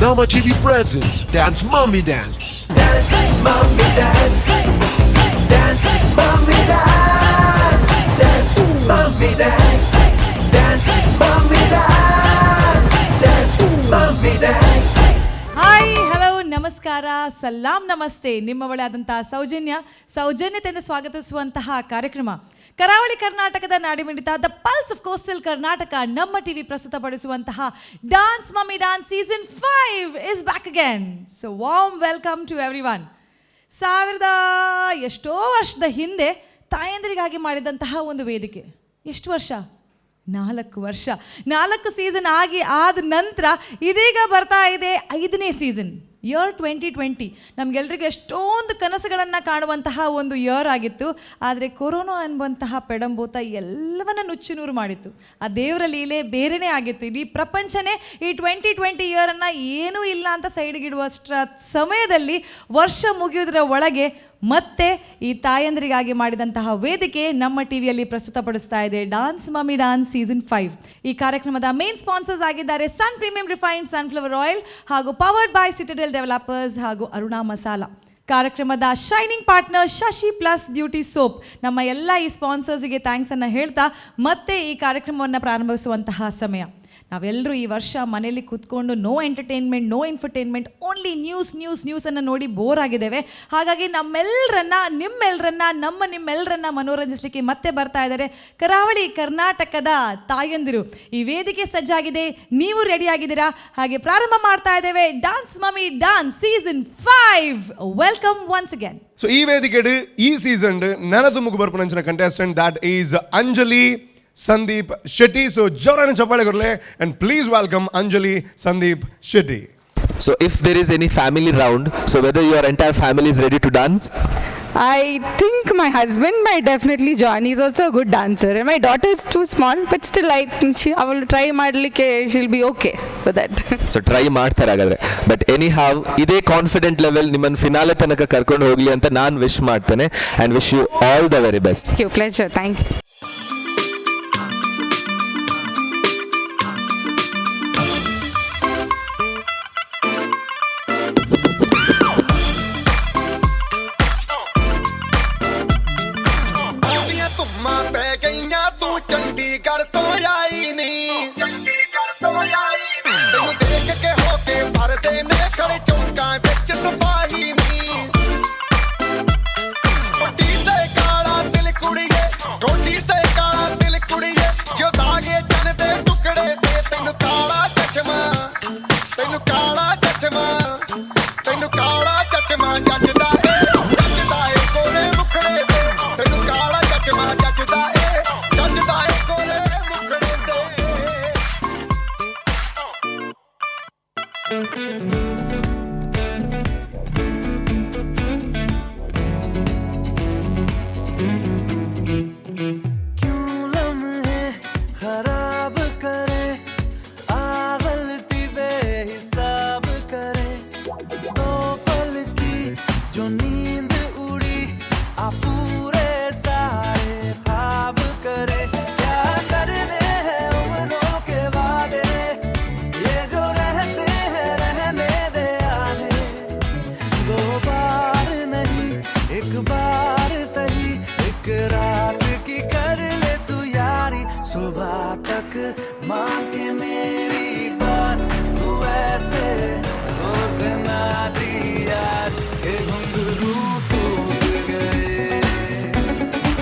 Namma TV presents Dance Mummy Dance. Dance, mommy, dance. Dance, mommy, dance. Dance, mommy, dance. Dance, mommy, dance. Dance, mommy, dance. Hi, hello, ನಮಸ್ಕಾರ, ಸಲಾಂ, ನಮಸ್ತೆ. ನಿಮ್ಮ ಒಳ್ಳೆ ಆದಂತಹ ಸೌಜನ್ಯ ಸೌಜನ್ಯತೆಯಿಂದ ಸ್ವಾಗತಿಸುವಂತಹ ಕಾರ್ಯಕ್ರಮ, ಕರಾವಳಿ ಕರ್ನಾಟಕದ ನಾಡಿಮಿಡಿತ, the pulse of coastal Karnataka, ನಮ್ಮ TV ಪ್ರಸ್ತುತಪಡಿಸುವಂತಹ Dance Mummy Dance season 5 is back again. So warm welcome to everyone. ಸಾವಿರದ ಎಷ್ಟೋ ವರ್ಷದ ಹಿಂದೆ ತಾಯಂದ್ರಿಗಾಗಿ ಮಾಡಿದಂತಹ ಒಂದು ವೇದಿಕೆ. ಎಷ್ಟು ವರ್ಷ? 4 ವರ್ಷ. 4 ಸೀಸನ್ ಆಗಿ ಆದ ನಂತರ ಇದೀಗ ಬರ್ತಾ ಇದೆ ಐದನೇ ಸೀಸನ್. ಇಯರ್ 2020 ನಮಗೆಲ್ರಿಗೂ ಎಷ್ಟೊಂದು ಕನಸುಗಳನ್ನು ಕಾಣುವಂತಹ ಒಂದು ಇಯರ್ ಆಗಿತ್ತು. ಆದರೆ ಕೊರೋನಾ ಅನ್ನುವಂತಹ ಪೆಡಂಭೂತ ಎಲ್ಲವನ್ನ ನುಚ್ಚು ನೂರು ಮಾಡಿತ್ತು. ಆ ದೇವರ ಲೀಲೆ ಬೇರೆಯೇ ಆಗಿತ್ತು. ಇಡೀ ಪ್ರಪಂಚನೇ ಈ 2020 ಇಯರನ್ನು ಏನೂ ಇಲ್ಲ ಅಂತ ಸೈಡ್ಗಿಡುವಷ್ಟರ ಸಮಯದಲ್ಲಿ, ವರ್ಷ ಮುಗಿಯೋದರ ಒಳಗೆ ಮತ್ತೆ ಈ ತಾಯಂದ್ರಿಗಾಗಿ ಮಾಡಿದಂತಹ ವೇದಿಕೆ ನಮ್ಮ ಟಿವಿಯಲ್ಲಿ ಪ್ರಸ್ತುತಪಡಿಸ್ತಾ ಇದೆ ಡಾನ್ಸ್ ಮಮ್ಮಿ ಡಾನ್ಸ್ ಸೀಸನ್ 5. ಈ ಕಾರ್ಯಕ್ರಮದ ಮೇನ್ ಸ್ಪಾನ್ಸರ್ಸ್ ಆಗಿದ್ದಾರೆ ಸನ್ ಪ್ರೀಮಿಯಂ ರಿಫೈನ್ಡ್ ಸನ್ಫ್ಲವರ್ ಆಯಿಲ್ ಹಾಗೂ ಪವರ್ಡ್ ಬೈ ಸಿಟಡೆಲ್ ಡೆವಲಪರ್ಸ್ ಹಾಗೂ ಅರುಣಾ ಮಸಾಲ. ಕಾರ್ಯಕ್ರಮದ shining partner Shashi plus beauty soap. ನಮ್ಮ ಎಲ್ಲ ಈ ಸ್ಪಾನ್ಸರ್ಸಿಗೆ thanks ಅನ್ನು ಹೇಳ್ತಾ ಮತ್ತೆ ಈ ಕಾರ್ಯಕ್ರಮವನ್ನು ಪ್ರಾರಂಭಿಸುವಂತಹ ಸಮಯ. ನಾವೆಲ್ಲರೂ ಈ ವರ್ಷ ಮನೆಯಲ್ಲಿ ಕೂತ್ಕೊಂಡು no entertainment, no infotainment, only news, news, ನ್ಯೂಸನ್ನು ನೋಡಿ ಬೋರ್ ಆಗಿದ್ದೇವೆ. ಹಾಗಾಗಿ ನಮ್ಮೆಲ್ಲರನ್ನ, ನಿಮ್ಮೆಲ್ಲರನ್ನ, ನಮ್ಮ ನಿಮ್ಮೆಲ್ಲರನ್ನ ಮನೋರಂಜಿಸಲಿಕ್ಕೆ ಮತ್ತೆ ಬರ್ತಾ ಇದ್ದಾರೆ ಕರಾವಳಿ ಕರ್ನಾಟಕದ ತಾಯಂದಿರು. ಈ ವೇದಿಕೆ ಸಜ್ಜಾಗಿದೆ, ನೀವು ರೆಡಿ ಆಗಿದ್ದೀರಾ? ಹಾಗೆ ಪ್ರಾರಂಭ ಮಾಡ್ತಾ ಇದ್ದೇವೆ dance mummy dance season 5. Welcome once again. So ಈ ವೇದಿಕೆಡ್ ಈ ಸೀಸನ್ ನೆನದುಮುಗು ಬರ್ಪುನಂಚಿನ contestant, that is Anjali Sandeep Shetty. So ಜೋರಾನ ಚಪ್ಪಾಳೆ ಕೊರ್ಲೆ and please welcome Anjali Sandeep Shetty. So if there is any family round, so whether your entire family is ready to dance? I think my husband might definitely join. He's also a good dancer. And my daughter is too small, but still, I think she, I will try ಮಾಡಲಿಕ್ಕೆ, she'll be okay for that. So try ಮಾಡ್ತಾರೆ ಹಾಗಾದ್ರೆ. But any ಹಾವ್, ಇದೇ confident level ನಿಮ್ಮನ್ನು finale ತನಕ ಕರ್ಕೊಂಡು ಹೋಗ್ಲಿ ಅಂತ ನಾನು ವಿಶ್ ಮಾಡ್ತೇನೆ and wish you all the very best. Thank you. Pleasure. Thank you. ਦੀਆਂ ਧੁੰਮਾਂ ਪੈ ਗਈਆਂ, ਤੂੰ ਚੰਡੀਗੜ੍ਹ ਤੋਂ ਆਈ ਨੀ, ਚੰਡੀਗੜ੍ਹ ਤੋਂ ਆਈ ਨੀ। ਤੈਨੂੰ ਦੇਖ ਕੇ ਹੋ ਕੇ ਮਰਦੇ ਨੇ ਖੜੇ ਚੌਂਕਾਂ ਵਿੱਚ ਸਿਪਾਹੀ ਨੀ। ਠੋਡੀ ਤੇ ਕਾਲਾ ਤਿਲ ਕੁੜੀਏ, ਠੋਡੀ ਤੇ ਕਾਲਾ ਤਿਲ ਕੁੜੀਏ, ਜੋ ਦਾਗੇ ਚੰਨ ਦੇ ਟੁਕੜੇ ਤੇ। ਤੈਨੂੰ ਕਾਲਾ ਚਸ਼ਮਾ, ਤੈਨੂੰ ਕਾਲਾ ਚਸ਼ਮਾ, ਤੈਨੂੰ ਕਾਲਾ ਚਸ਼ਮਾ ਜੱਚਦਾ ਏ, ਜੱਚਦਾ ਏ ਗੋਰੇ ਮੁਖੜੇ ਤੇ। ਤੈਨੂੰ ਕਾਲਾ ਚਸ਼ਮਾ ਜੱਚਦਾ ਏ, ਜੱਚਦਾ ਏ ਗੋਰੇ ਮੁਖੜੇ ਤੇ। क्यों लम्हे खराब करे, आ गलती बेहिसाब करे। दो पल की जो नींद उड़ी, आ पूरे सारे ख्वाब करे। क्या करने हैं उम्रों के वादे, ये जो रहते हैं रहने दे आधे। दो बार नहीं, एक बार सही, एक रात की कर ले तू यारी। सुबह तक मान के मेरी बात, तू ऐसे जोर से नाची आज के घुंघरू टूट गए,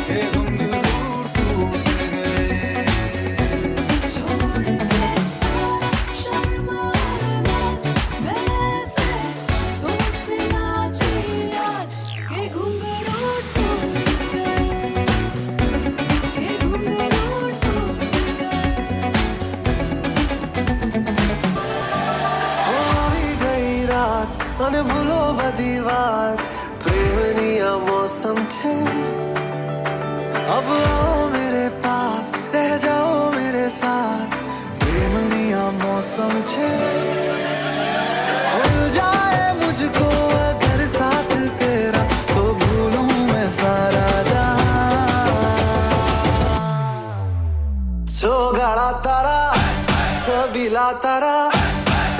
के घुंघरू टूट गए। छोड़ के सारा शर्म और लाज, मैं ऐसे जोर से नाची आज के घुंघरू टूट गए, के घुंघरू टूट गए। हो આવી ગઈ રાત અને ભૂલો બધી વાત, પ્રેમની આ મોસમ છે। अब आओ मेरे पास, रह जाओ मेरे साथ, પ્રેમની આ મોસમ છે। मिल जाए मुझको अगर साथ तेरा, तो भूलूं मैं सारा जहां। छोगाड़ा तारा, छबीला तारा,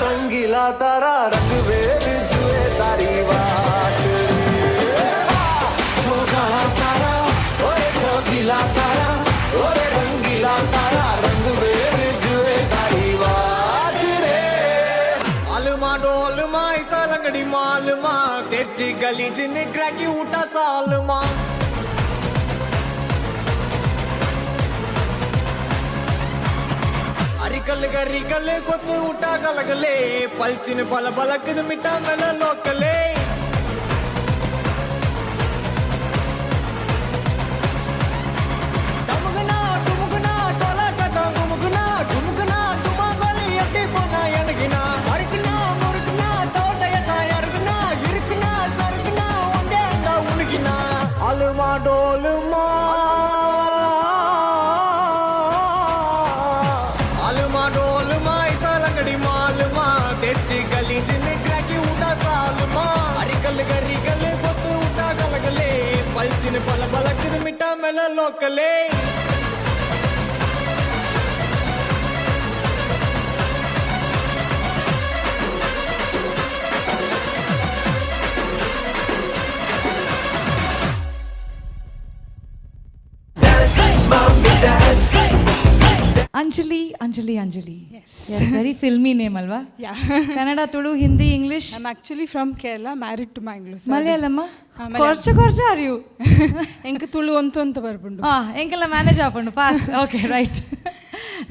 रंगीला तारा। तारा रंग वेर जुए तारी वाट रे। छोगाड़ा तारा ओरे छबीला तारा ओरे रंगीला तारा रंग वेर जुए तारी वाट रे। आलमा डोलमा ऐसा लंगड़ी मालमा तेची गली जिन क्रैकी उठा सालमा। अरिकल गरिकल கொத்து விட்டா கலகலே பல்ச்சின்னு பல பலக்குது மிட்டா மேல லோக்கலே. டமுகுனா டுமுகுனா டொலா டட்டா குமுகுனா டுமுகுனா டுமாங்கோலி எப்படி போனா எனக்குனா அறுக்குனா முறுக்குனா தோட்டையத்தா இறக்குனா இருக்குனா சறுக்குனா ஒண்டே அந்த உனக்குனா அலுமா டோலுமா आलमा डोलमा ऐसा लंगड़ी मालमा तेची गली जिन क्रैकी उठा सालमा अरिकल गरिकल கொத்து விட்டா கலகலே பல்ச்சின்னு பல பலக்குது மிட்டா மேல லோக்கலே. Anjali, Anjali, Anjali. Yes, very filmy name ಅಲ್ವಾ? Yeah. Kannada, Tulu, Hindi, English. I'm actually from Kerala, married to Mangalore. So ಮಲಯಾಳಮ್ಮ? Ha, Malayalam. Korcha Korcha are you? ಎಂಕ್ ತುಳು ಒಂತು ಅಂತ ಬರ್ಪುಂಡು. ಆ ಎಂಕೆಲ್ಲ ಮ್ಯಾನೇಜ್ ಆಪುಂಡು ಪಾಸ್. Okay right.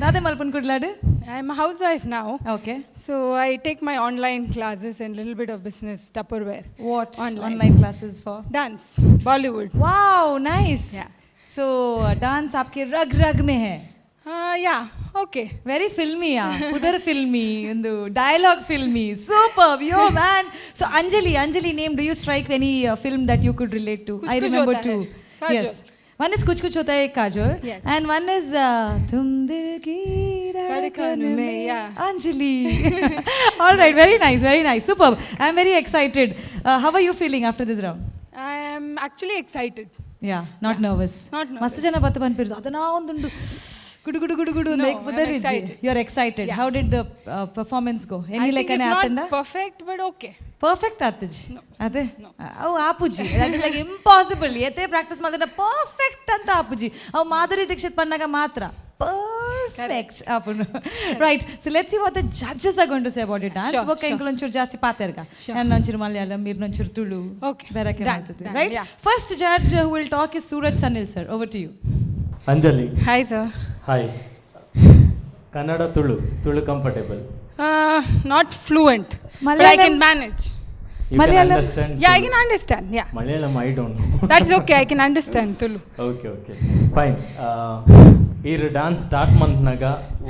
ದಾದೆ ಮಲ್ಪುನ್ ಕುಡ್ಲಾಡು? I'm a housewife now. Okay. So I take my online classes and little bit of business, Tupperware. What Online. Online classes for? Dance, Bollywood. Wow, nice. Yeah. So dance आपके रग रग में है. Yeah, okay. Very filmy, ಪುದರ್ filmy, ಒಂದು dialogue filmy. Super yo man. So Anjali, Anjali name, do you strike any film that you could relate to? Kuch I Kuch remember Hota to Hai. Kajol. Yes, one is Kuch Kuch Hota Hai, Kajol. Yes. And one is Tum Dil Ki Dhadkan Dhadkan Mein, Mein, yeah. Anjali. All right, very nice, very nice, super. I am very excited. How are you feeling after this round? I am actually excited. Yeah, not nervous? Not nervous. ಮಸ್ತ್ ಜನ ಬತ್ತ ಪನ್ಪಿರುದು ಅದನ್ನ ಒಂದುಂಡು ಗುಡು ಗುಡು ಗುಡು ಗುಡು. No, like I'm ಪುದರ್. Excited. You are excited. Yeah. How did the performance go? Any I like think it's ಆತಂಡ? Not perfect, but okay. Perfect ಆತಜಿ ಅದೇ ಅವು ಆಪುಜಿ. That is like impossible. ಏತೇ practice ಮಾಡಿದ್ರೆ ಪರ್ಫೆಕ್ಟ್ ಅಂತ ಆಪುಜಿ. ಅವು ಮಾಧುರಿ ದೀಕ್ಷಿತ್ ಪನ್ನಾಗ ಮಾತ್ರ ಪರ್ಫೆಕ್ಟ್ ಆಪುನು. Right, so let's see what the judges are going to say about it dance. Sure, ಬೊಕ್ಕ sure. ಎಂಕುಲು ಒಂಚೂರು ಜಾಸ್ತಿ ಪಾತೆರ್ಗ. Sure. ನಾನು ಒಂಚೂರು ಮಲಯಾಳಂ, ಮೀರ್ನ ಒಂಚೂರು ತುಳು. Okay. ಬೇರೆ. Done, done, right. Yeah. First judge who will talk is Suraj Sanil sir. Over to you. Anjali. Hi, sir. Hi. Kannada, Tulu. Tulu comfortable? Not fluent, but I Malayalam? can manage. You Malayalam? can understand? Yeah, I Tulu. can understand. Yeah. Malayalam, I don't know. That's okay. I can understand Tulu. Okay, fine. ಈರ್ dance start ಮಂತ್ನಾಗ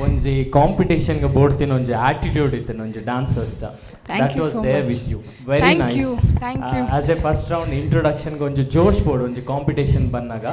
ಒಂಜಿ ಕಾಂಪಿಟೇಷನ್ಗೆ ಬೋಡ್ತಿನ ಒಂಜಿ attitude ಇತ್ತು ಒಂಜಿ dance ಅಷ್ಟ. Thank you was so there much. With you. Very Thank nice. You, thank you. As a first round ಇಂಟ್ರೊಡಕ್ಷನ್ಗೆ ಒಂಜಿ ಜೋಶ್ board ಒಂಜಿ competition ಬಂದಾಗ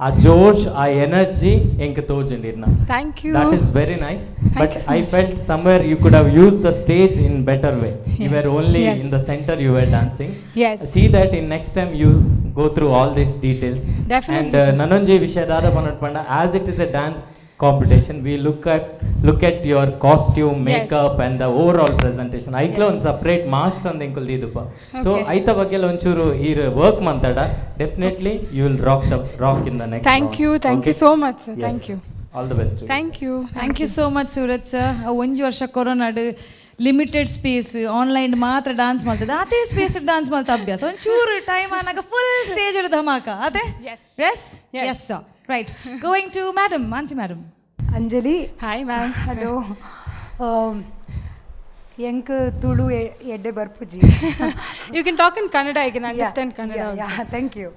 ಆ ಜೋಶ್ ಆ ಎನರ್ಜಿ ಎಂಕ್ ತೋಜುಂಡು ಇರ್ನ. Thank you. That is very nice. Thank but you so I much. Felt somewhere you could have used the stage in better way. You were Yes, only yes. in the center, you were dancing. Yes. See that in next time you go through all these details. Definitely, and sir. ನನೊಂಜಿ ವಿಷಯ ದಾದ ಪನ್ನಟ್ ಪಂಡ, as it is a dance competition, we look at your costume, makeup and the overall presentation. ಐಕ್ಲ ಒಂದು separate marks ಅಂದ್ ಎಂಕುಲ್ ದೀದಪ್ಪ. ಸೊ ಐತ ಬಗ್ಗೆ ಒಂಚೂರು ಈ work ಮಂತಾಡ, definitely you will rock the rock in the next. Thank you, thank you so much, sir. Thank you. All the best. Thank you. Thank you so much, Suraj sir. ಒಂಜಿ ವರ್ಷ ಕೊರೋನಾಡು limited space online ಮಾತ್ರ dance ಮಾಡ್ತದೆ. ಅದೇ space dance ಮಾಡ್ತಾ ಅಭ್ಯಾಸ ಒಂಚೂರು time ಆನಾಗ full stage dhamaka ಅದೇ. Yes. Yes. Yes. Yes sir. Right, going to madam Mansi madam. Anjali. Hi, ma'am. Hello. ಎಂಕ್ ತುಳು ಎಡ್ಡೆ ಬರ್ಪುಜಿ. You can talk in Kannada. I can understand Kannada also. Thank you.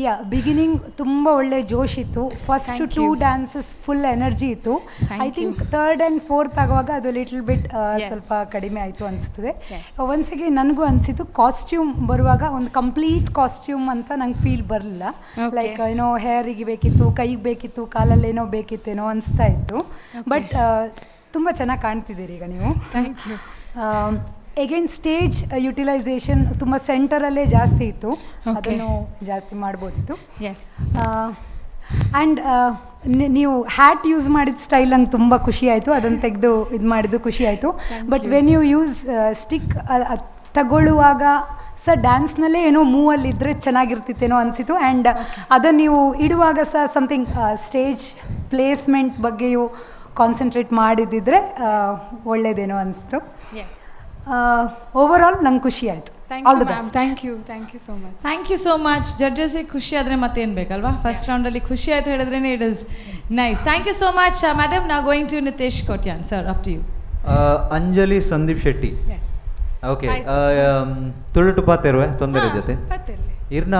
Yeah, beginning ತುಂಬ ಒಳ್ಳೆ ಜೋಶ್ ಇತ್ತು. First Thank two you. Dances full energy ಇತ್ತು. Thank I think you. Third and fourth ಆಗುವಾಗ ಅದು little bit ಸ್ವಲ್ಪ ಕಡಿಮೆ ಆಯಿತು ಅನಿಸ್ತದೆ. ಒನ್ಸ್ ಅಗೇನ್ ನನಗೂ ಅನಿಸಿತು, ಕಾಸ್ಟ್ಯೂಮ್ ಬರುವಾಗ ಒಂದು ಕಂಪ್ಲೀಟ್ ಕಾಸ್ಟ್ಯೂಮ್ ಅಂತ ನಂಗೆ ಫೀಲ್ ಬರಲಿಲ್ಲ. ಲೈಕ್ ಏನೋ ಹೇರಿಗೆ ಬೇಕಿತ್ತು, ಕೈಗೆ ಬೇಕಿತ್ತು, ಕಾಲಲ್ಲೇನೋ ಬೇಕಿತ್ತೇನೋ ಅನಿಸ್ತಾ ಇತ್ತು. ಬಟ್ ತುಂಬ ಚೆನ್ನಾಗಿ ಕಾಣ್ತಿದ್ದೀರಿ ಈಗ ನೀವು. Thank you. Again stage utilisation ತುಂಬ ಸೆಂಟರಲ್ಲೇ ಜಾಸ್ತಿ ಇತ್ತು. ಅದನ್ನು ಜಾಸ್ತಿ ಮಾಡ್ಬೋದಿತ್ತು. ಎಸ್. And ನೀವು ಹ್ಯಾಟ್ ಯೂಸ್ ಮಾಡಿದ ಸ್ಟೈಲ್ ನಂಗೆ ತುಂಬ ಖುಷಿ ಆಯಿತು. ಅದನ್ನು ತೆಗೆದು ಇದು ಮಾಡಿದ್ದು ಖುಷಿ ಆಯಿತು. But when you use stick ತಗೊಳ್ಳುವಾಗ ಸಹ ಡ್ಯಾನ್ಸ್ನಲ್ಲೇ ಏನೋ ಮೂವಲ್ಲಿದ್ದರೆ ಚೆನ್ನಾಗಿರ್ತಿತ್ತೇನೋ ಅನಿಸಿತು. ಆ್ಯಂಡ್ ಅದನ್ನು ನೀವು ಇಡುವಾಗ ಸಹ something stage placement ಬಗ್ಗೆಯೂ ಕಾನ್ಸಂಟ್ರೇಟ್ ಮಾಡಿದ್ದಿದ್ರೆ ಒಳ್ಳೇದೇನೋ ಅನಿಸ್ತು. ಓವರ್ ಆಲ್ ನಂಗೆ ಖುಷಿ ಆಯಿತು. All the best. Thank you, thank you so much. Thank you so much. ಜಡ್ಜಸ್ಗೆ ಖುಷಿ ಆದರೆ ಮತ್ತೇನು ಬೇಕಲ್ವಾ? ಫಸ್ಟ್ ರೌಂಡಲ್ಲಿ ಖುಷಿ ಆಯ್ತು ಹೇಳಿದ್ರೇ it is nice. Thank you so much, madam. Now going to Nitesh Kotian sir, up to you. Anjali Sandeep Shetty. Okay, ತುಳುಟು ಪಾತೆರುವೆ ತೊಂದರೆ ಜೊತೆ ಇರ್ನ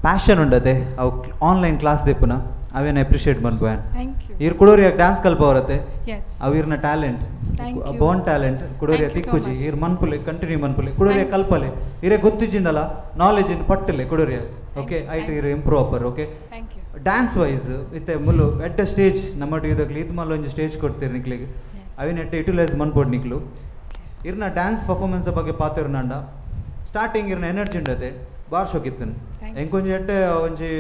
ಪ್ಯಾಷನ್ ಉಂಡತೆ. ಅವು ಆನ್ಲೈನ್ ಕ್ಲಾಸ್ ದೆಪ್ಪುನ ಅವೇನ ಅಪ್ರಿಷಿಯೇಟ್ ಮನ್ಪುವೆ. ಇರ್ ಕುಡೋರಿಯ ಡ್ಯಾನ್ಸ್ ಕಲ್ಪ ಅವರತೆ, ಅವು ಇರ್ನ talent, Born talent. ಕುಡೋರಿಯ ತಿಕ್ಕುಜಿ ಇರ್ ಮನ್ಪುಲೆ, ಕಂಟಿನ್ಯೂ ಮನ್ಪುಲೆ, ಕುಡೋರಿಯ ಕಲ್ಪಲೆ. ಇರೇ ಗೊತ್ತಿಜಿಂಡಲ ನಾಲೆಜ್ ಇನ್ ಪಟ್ಟಲೆ ಕುಡೋರಿಯ. ಓಕೆ, ಐಟ್ ಇರ್ ಇಂಪ್ರೂವ್ ಆಪರ್. Okay, dance wise ಇತ್ತೆ ಮುಲ್ಲು ಎಡ್ಡ ಸ್ಟೇಜ್ ನಮ್ಮ ಇದಕ್ಕೆ ಇದು ಮಲ್ಲ ಒಂಜಿ ಸ್ಟೇಜ್ ಕೊಡ್ತೀರಿ ನಿಕ್ಲಿಗೆ, ಅವಿನ ಎಡ್ಡೆ ಯುಟಿಲೈಸ್ ಮನ್ಪೋಡು ನಿಕ್ಲು. ಇರ್ನ ಡ್ಯಾನ್ಸ್ ಪರ್ಫಾರ್ಮೆನ್ಸ್ ಬಗ್ಗೆ ಪಾತಿರ್ನಾಂಡ ಸ್ಟಾರ್ಟಿಂಗ್ ಇರ್ನ ಎನರ್ಜಿ ಉಂಡತೆ ಬಾರ್ ಶೋಕಿತ್ತನು ಎಂಕೊಂಜಿ ಎಡ್ಡೆ ಒಂಜಿ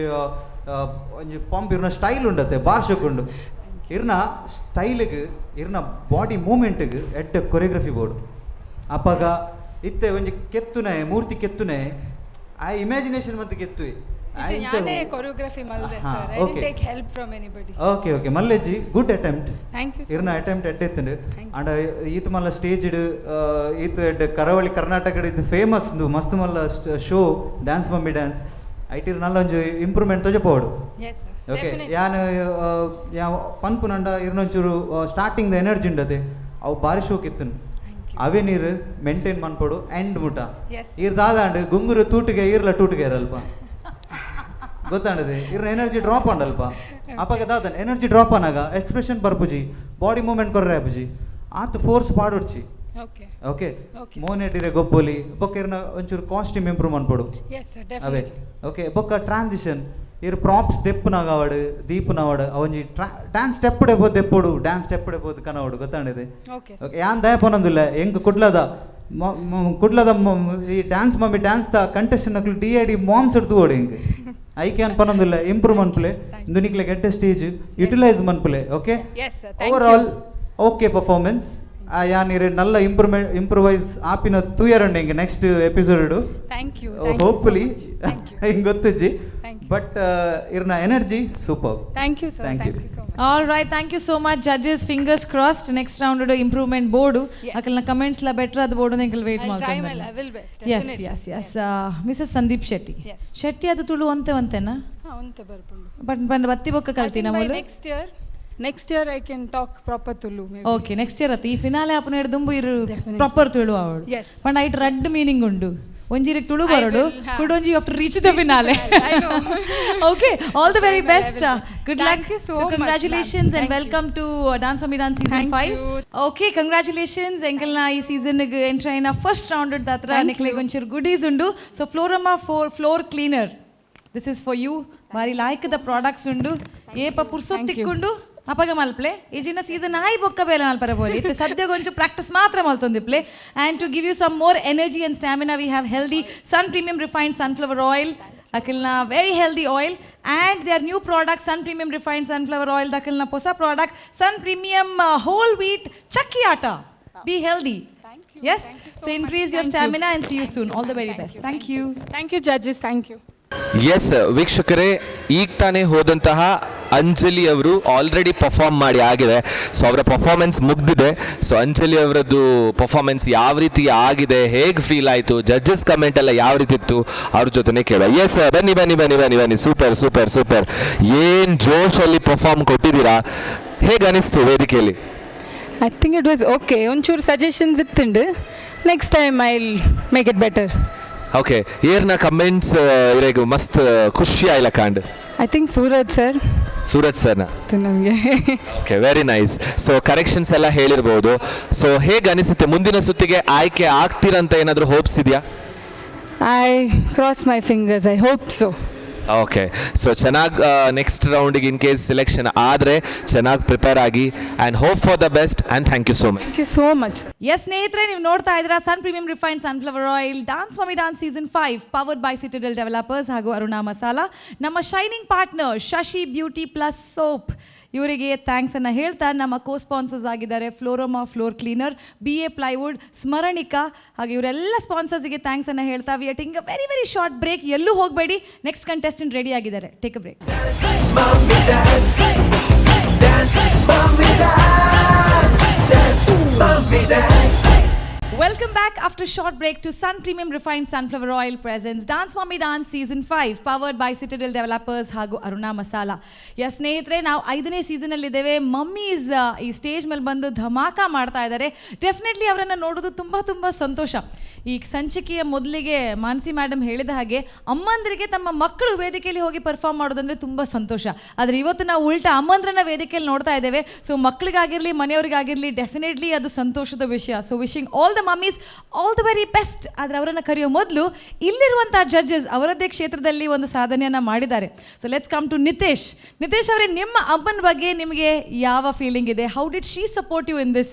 ಒಂಜಿ ಪಂಪ್ ಇರ್ನ ಸ್ಟೈಲ್ ಉಂಡತೆ ಬಾರ್ ಶೋಕುಂಡು. ಇರ್ನ ಸ್ಟೈಲಿಗೆ ಇರ್ನ ಬಾಡಿ ಮೂಮೆಂಟ್ಗೆ ಎಡ್ಡೆ ಕೊರಿಯೋಗ್ರಫಿ ಬೋರ್ಡು. ಅಪಗ ಇತ್ತೆ ಒಂಜಿ ಕೆತ್ತುನೆ ಮೂರ್ತಿ ಕೆತ್ತುನೆ ಆ ಇಮ್ಯಾಜಿನೇಷನ್ ಮತ್ತೆ ಕೆತ್ತುವೆ. ಕೊರಿಯೋಗ್ರಫಿ ಮಲ್ದೆ sir, I didn't take help from anybody. Okay okay, ಮಲ್ಲೆಜಿ good attempt. Thank you. ಇರ್ನ ಅಟೆಂಪ್ಟ್ ಎಡ್ಡೆ ಅಂಡ್ ಈತ ಮಲ್ಲ ಸ್ಟೇಜ್ ಈತ ಎಡ್ಡೆ ಕರಾವಳಿ ಕರ್ನಾಟಕ ಇದು ಫೇಮಸ್ ಮಸ್ತ್ ಮಲ್ಲ show dance mummy dance ಐಟಿರ್ ನಲ್ಲ ಒಂಜಿ ಇಂಪ್ರೂವ್ಮೆಂಟ್ ತೋಜ ಪೋಡು. ಓಕೆ, ಯಾನ್ ಯಾವ ಪನ್ಪುನಂಡ ಇರ್ನೊಂಚೂರು starting the energy ಉಂಡತೆ ಅವು ಬಾರಿ ಶೋಕ್ ಇತ್ತು. ಅವೇ ನೀರು ಮೇಂಟೈನ್ ಮನ್ಪೋಡು ಎಂಡ್ ಮುಟ. ಇರ್ ದಾದಾಂಡ್ ಗುಂಗುರು ತೂಟಿಗೆ ಇರ್ಲ ಟೂಟಿಗೆ ಇರಲ್ಪ ಗೊತ್ತಾಂಡದೆ. ಇರ್ನ ಎನರ್ಜಿ ಡ್ರಾಪ್ ಅಂಡಲ್ಪ ಅಪಗ ದಾದನ್ ಎನರ್ಜಿ ಡ್ರಾಪ್ ಅನಾಗ ಎಕ್ಸ್ಪ್ರೆಷನ್ ಬರ್ಪುಜಿ, ಬಾಡಿ ಮೂವ್ಮೆಂಟ್ ಕೊರ್ರೆ ಆಪುಜಿ, ಆತ್ ಫೋರ್ಸ್ ಪಾಡೊಡ್ಚಿ. ಓಕೆ, ಮೋನೆಟಿರೆ ಗೊಪ್ಪೊಲಿ ಬೊಕ್ಕ ಇರ್ನ ಒಂಚೂರು ಕಾಸ್ಟ್ಯೂಮ್ ಇಂಪ್ರೂವ್ ಮನ್ಪೊಡು ಅವೇ. ಓಕೆ, ಬೊಕ್ಕ ಟ್ರಾನ್ಸಿಷನ್ ಇರ್ ಪ್ರಾಪ್ಸ್ ದೆಪ್ಪುನಾಗ ಅವಡು ದೀಪುನವಡು ಅವೊಂಜಿ ಡ್ಯಾನ್ಸ್ ಸ್ಟೆಪ್ ಡೆಪೋದು ದೆಪ್ಪೊಡು ಡ್ಯಾನ್ಸ್ ಸ್ಟೆಪ್ ಡೆಪೋದು ಕನವಡು ಗೊತ್ತಾಂಡದೆ. ಓಕೆ, ಯಾನ್ ದಯ ಪನೊಂದಿಲ್ಲ ಎಂಕ್ ಕುಡ್ಲದ ಕುಡ್ಲದ ಈ dance mummy dance the contestant ನಕಲು D I D moms ತೂವೊಡು ಎಂಕ್ ಐಕೆ ಅನ್ ಪನೊಂದಿಲ್ಲ ಇಂಪ್ರೂವ್ ಮನ್ಪುಲೆ ಇಂದು ನಿಕ್ಲೆ ಗೆಡ್ಡೆ ಸ್ಟೇಜ್ ಯುಟಿಲೈಸ್ ಮನ್ಪುಲೆ. Okay, overall okay performance. ಯಾನ್ ಇರೆ ನಲ್ಲ ಇಂಪ್ರೂವೈಸ್ ಆಪಿನ ತೂಯರಂಡೆ ಹಿಂಗೆ next episode. Thank you. Hopefully ಹಿಂಗೆ ಗೊತ್ತಿಜ್ಜಿ, ಬಟ್ ಇರ್ನ energy super. Thank you sir, thank you so much. All right, thank you so much judges. Fingers crossed next round improvement board ಅಕಲ್ನ comments ಲ better ಅದು board ಎಂಕಲ್ wait ಮಾಡ್ತಾರೆ. Yes yes yes. Mrs Sandeep Shetty. Shetty ಅದು ತುಳು ಒಂತೆ ಒಂತೆನಾ? ಒಂತೆ ಬರ್ಪುಂಡು. But ಬಂದ ಬತ್ತಿ ಬೊಕ್ಕ ಕಲ್ತಿ ನಮ್ಮಲು. Next year I can talk proper Tulu. Okay, next year ಅತ್ತ ಈ ಫಿನಾಲೆ ಆಪನ ದುಂಬು ಇರು ಪ್ರಾಪರ್ ತುಳು ಅವಳು. ಪಂಡ ಐಟ್ ರಡ್ಡ್ ಮೀನಿಂಗ್ ಉಂಡು. ಒಂಜಿರಿಗೆ ತುಳು ಬರೋಡು ಕುಡೊಂಜಿ you have to reach the finale. Okay, all the very best. Good luck. So congratulations and welcome to dance mummy dance season 5. Okay, congratulations. ಎಂಕಲ್ನ ಈ ಸೀಸನ್ ಎಂಟ್ರಿ ಆಯಿನ ಫಸ್ಟ್ ರೌಂಡ್ ದಾತ್ರ ನಿಕ್ಲೆಗ್ ಒಂಚೂರು ಗುಡೀಸ್ ಉಂಡು. So Florama floor cleaner, this is for you. ಬಾರಿ ಲಾಯ್ಕದ products ಉಂಡು. ಏಪ ಪುರ್ಸೊತ್ತು ತಿಕ್ಕೊಂಡು ಅಪಗ ಮಲ್ಪ್ಲೆ ಈಜಿನ season ಆಯ್ ಬೊಕ್ಕ ಬೇಲೆ ಮಲ್ಪರ ಬೋಲಿ ಇತ್ತೆ ಸದ್ಯಗೊಂಚು ಪ್ರಾಕ್ಟೀಸ್ ಮಾತ್ರ ಮಲ್ತೊಂದಿಪ್ಲೆ. And to give you some more energy and stamina we have healthy Sun Premium refined sunflower oil, ಅಕಲ್ನ very healthy oil. And their new product Sun Premium refined sunflower oil ದಕಲ್ನ ಹೊಸ product Sun Premium whole wheat chakki atta. Be healthy. Yes, so increase your stamina and see you soon. All the very best. Thank you. Thank you judges, thank you. Yes ವೀಕ್ಷಕರೇ, ಈಗ ತಾನೇ ಹೋದಂತಹ ಅಂಜಲಿ ಅವರು already perform ಮಾಡಿ ಆಗಿದೆ. So ಅವರ performance ಮುಗ್ದಿದೆ. ಸೊ ಅಂಜಲಿ ಅವರದ್ದು ಪರ್ಫಾರ್ಮೆನ್ಸ್ ಯಾವ ರೀತಿ ಆಗಿದೆ, ಹೇಗೆ ಫೀಲ್ ಆಯಿತು, ಜಡ್ಜಸ್ ಕಮೆಂಟ್ ಎಲ್ಲ ಯಾವ ರೀತಿ ಇತ್ತು ಅವ್ರ ಜೊತೆನೇ ಕೇಳುವ. ಎಸ್, ಬನ್ನಿ ಬನ್ನಿ ಬನ್ನಿ ಬನ್ನಿ ಬನ್ನಿ. Super super super. ಏನು ಜೋಶಲ್ಲಿ ಪರ್ಫಾರ್ಮ್ ಕೊಟ್ಟಿದ್ದೀರಾ, ಹೇಗೆ ಅನಿಸ್ತು ವೇದಿಕೆಯಲ್ಲಿ? I think it was okay. ಒಂಚೂರು ಸಜೆಷನ್ಸ್ ಇತ್ತುಂಡು. Next time I will make it better. Okay, ಏರ್ನ comments ಇರೆಗ್ ಮಸ್ತ್ ಖುಷಿ ಆಯ್ಲ ಕಾಂಡ್? I think Suraj sir. Suraj ಸರ್ನ ನಮಗೆ. Okay, very nice. So corrections ಎಲ್ಲ ಹೇಳಿರ್ಬೋದು. ಸೊ ಹೇಗೆ ಅನಿಸುತ್ತೆ, ಮುಂದಿನ ಸುತ್ತಿಗೆ ಆಯ್ಕೆ ಆಗ್ತೀರಂತ ಏನಾದರೂ ಹೋಪ್ಸ್ ಇದೆಯಾ? I cross my fingers, I hope so. Okay, ಸೊ ಚೆನ್ನಾಗಿ ನೆಕ್ಸ್ಟ್ ರೌಂಡಿಗೆ ಇನ್ ಕೇಸ್ ಸೆಲೆಕ್ಷನ್ ಆದರೆ ಚೆನ್ನಾಗಿ ಪ್ರಿಪೇರ್ ಆಗಿ, and hope for the best, and thank you so much. Thank you so much. Yes ಸ್ನೇಹಿತರೆ, ನೀವು ನೋಡ್ತಾ ಇದ್ದೀರಾ Sun Premium Refined Sunflower Oil Dance Mummy Dance Season 5, powered by Citadel Developers ಹಾಗೂ ಅರುಣಾ ಮಸಾಲಾ. ನಮ್ಮ shining partner Shashi beauty plus soap, ಇವರಿಗೆ thanks ಅನ್ನು ಹೇಳ್ತಾ, ನಮ್ಮ ಕೋ ಸ್ಪಾನ್ಸರ್ಸ್ ಆಗಿದ್ದಾರೆ Floroma floor cleaner, B A plywood, Smaranika, ಹಾಗೆ ಇವರೆಲ್ಲ ಸ್ಪಾನ್ಸರ್ಸ್ಗೆ thanks ಅನ್ನು ಹೇಳ್ತಾ, we are taking a very, very short break. ಎಲ್ಲೂ ಹೋಗಬೇಡಿ, ನೆಕ್ಸ್ಟ್ ಕಂಟೆಸ್ಟೆಂಟ್ ರೆಡಿ ಆಗಿದ್ದಾರೆ. Take a break. Mummy dance, dance, mummy dance, dance, mummy dance. Welcome back after short break to Sun Premium Refined Sunflower Oil presents Dance Mummy Dance Season 5, powered by Citadel Developers ಹಾಗೂ Aruna masala. S ಸ್ನೇಹಿತರೆ, ನಾವು ಐದನೇ ಸೀಸನಲ್ಲಿದ್ದೇವೆ. Mummies ಈ stage ಮೇಲೆ ಬಂದು ಧಮಾಕ ಮಾಡ್ತಾ ಇದ್ದಾರೆ. Definitely ಅವರನ್ನು ನೋಡೋದು ತುಂಬ ತುಂಬ ಸಂತೋಷ. ಈ ಸಂಚಿಕೆಯ ಮೊದಲಿಗೆ ಮಾನಸಿ ಮೇಡಮ್ ಹೇಳಿದ ಹಾಗೆ, ಅಮ್ಮಂದ್ರಿಗೆ ತಮ್ಮ ಮಕ್ಕಳು ವೇದಿಕೆಯಲ್ಲಿ ಹೋಗಿ ಪರ್ಫಾರ್ಮ್ ಮಾಡೋದಂದ್ರೆ ತುಂಬ ಸಂತೋಷ. ಆದರೆ ಇವತ್ತು ನಾವು ಉಲ್ಟಾ ಅಮ್ಮಂದ್ರನ್ನ ವೇದಿಕೆಯಲ್ಲಿ ನೋಡ್ತಾ ಇದ್ದೇವೆ. ಸೊ ಮಕ್ಕಳಿಗಾಗಿರಲಿ, ಮನೆಯವರಿಗಾಗಿರಲಿ, ಡೆಫಿನೆಟ್ಲಿ ಅದು ಸಂತೋಷದ ವಿಷಯ. So wishing all the mummies all the very best. ಆದರೆ ಅವರನ್ನು ಕರೆಯೋ ಮೊದಲು ಇಲ್ಲಿರುವಂಥ ಜಡ್ಜಸ್ ಅವರದ್ದೇ ಕ್ಷೇತ್ರದಲ್ಲಿ ಒಂದು ಸಾಧನೆಯನ್ನು ಮಾಡಿದ್ದಾರೆ. So let's come to Nitesh. Nitesh ಅವರೇ, ನಿಮ್ಮ ಅಮ್ಮನ ಬಗ್ಗೆ ನಿಮಗೆ ಯಾವ ಫೀಲಿಂಗ್ ಇದೆ? How did she support you in this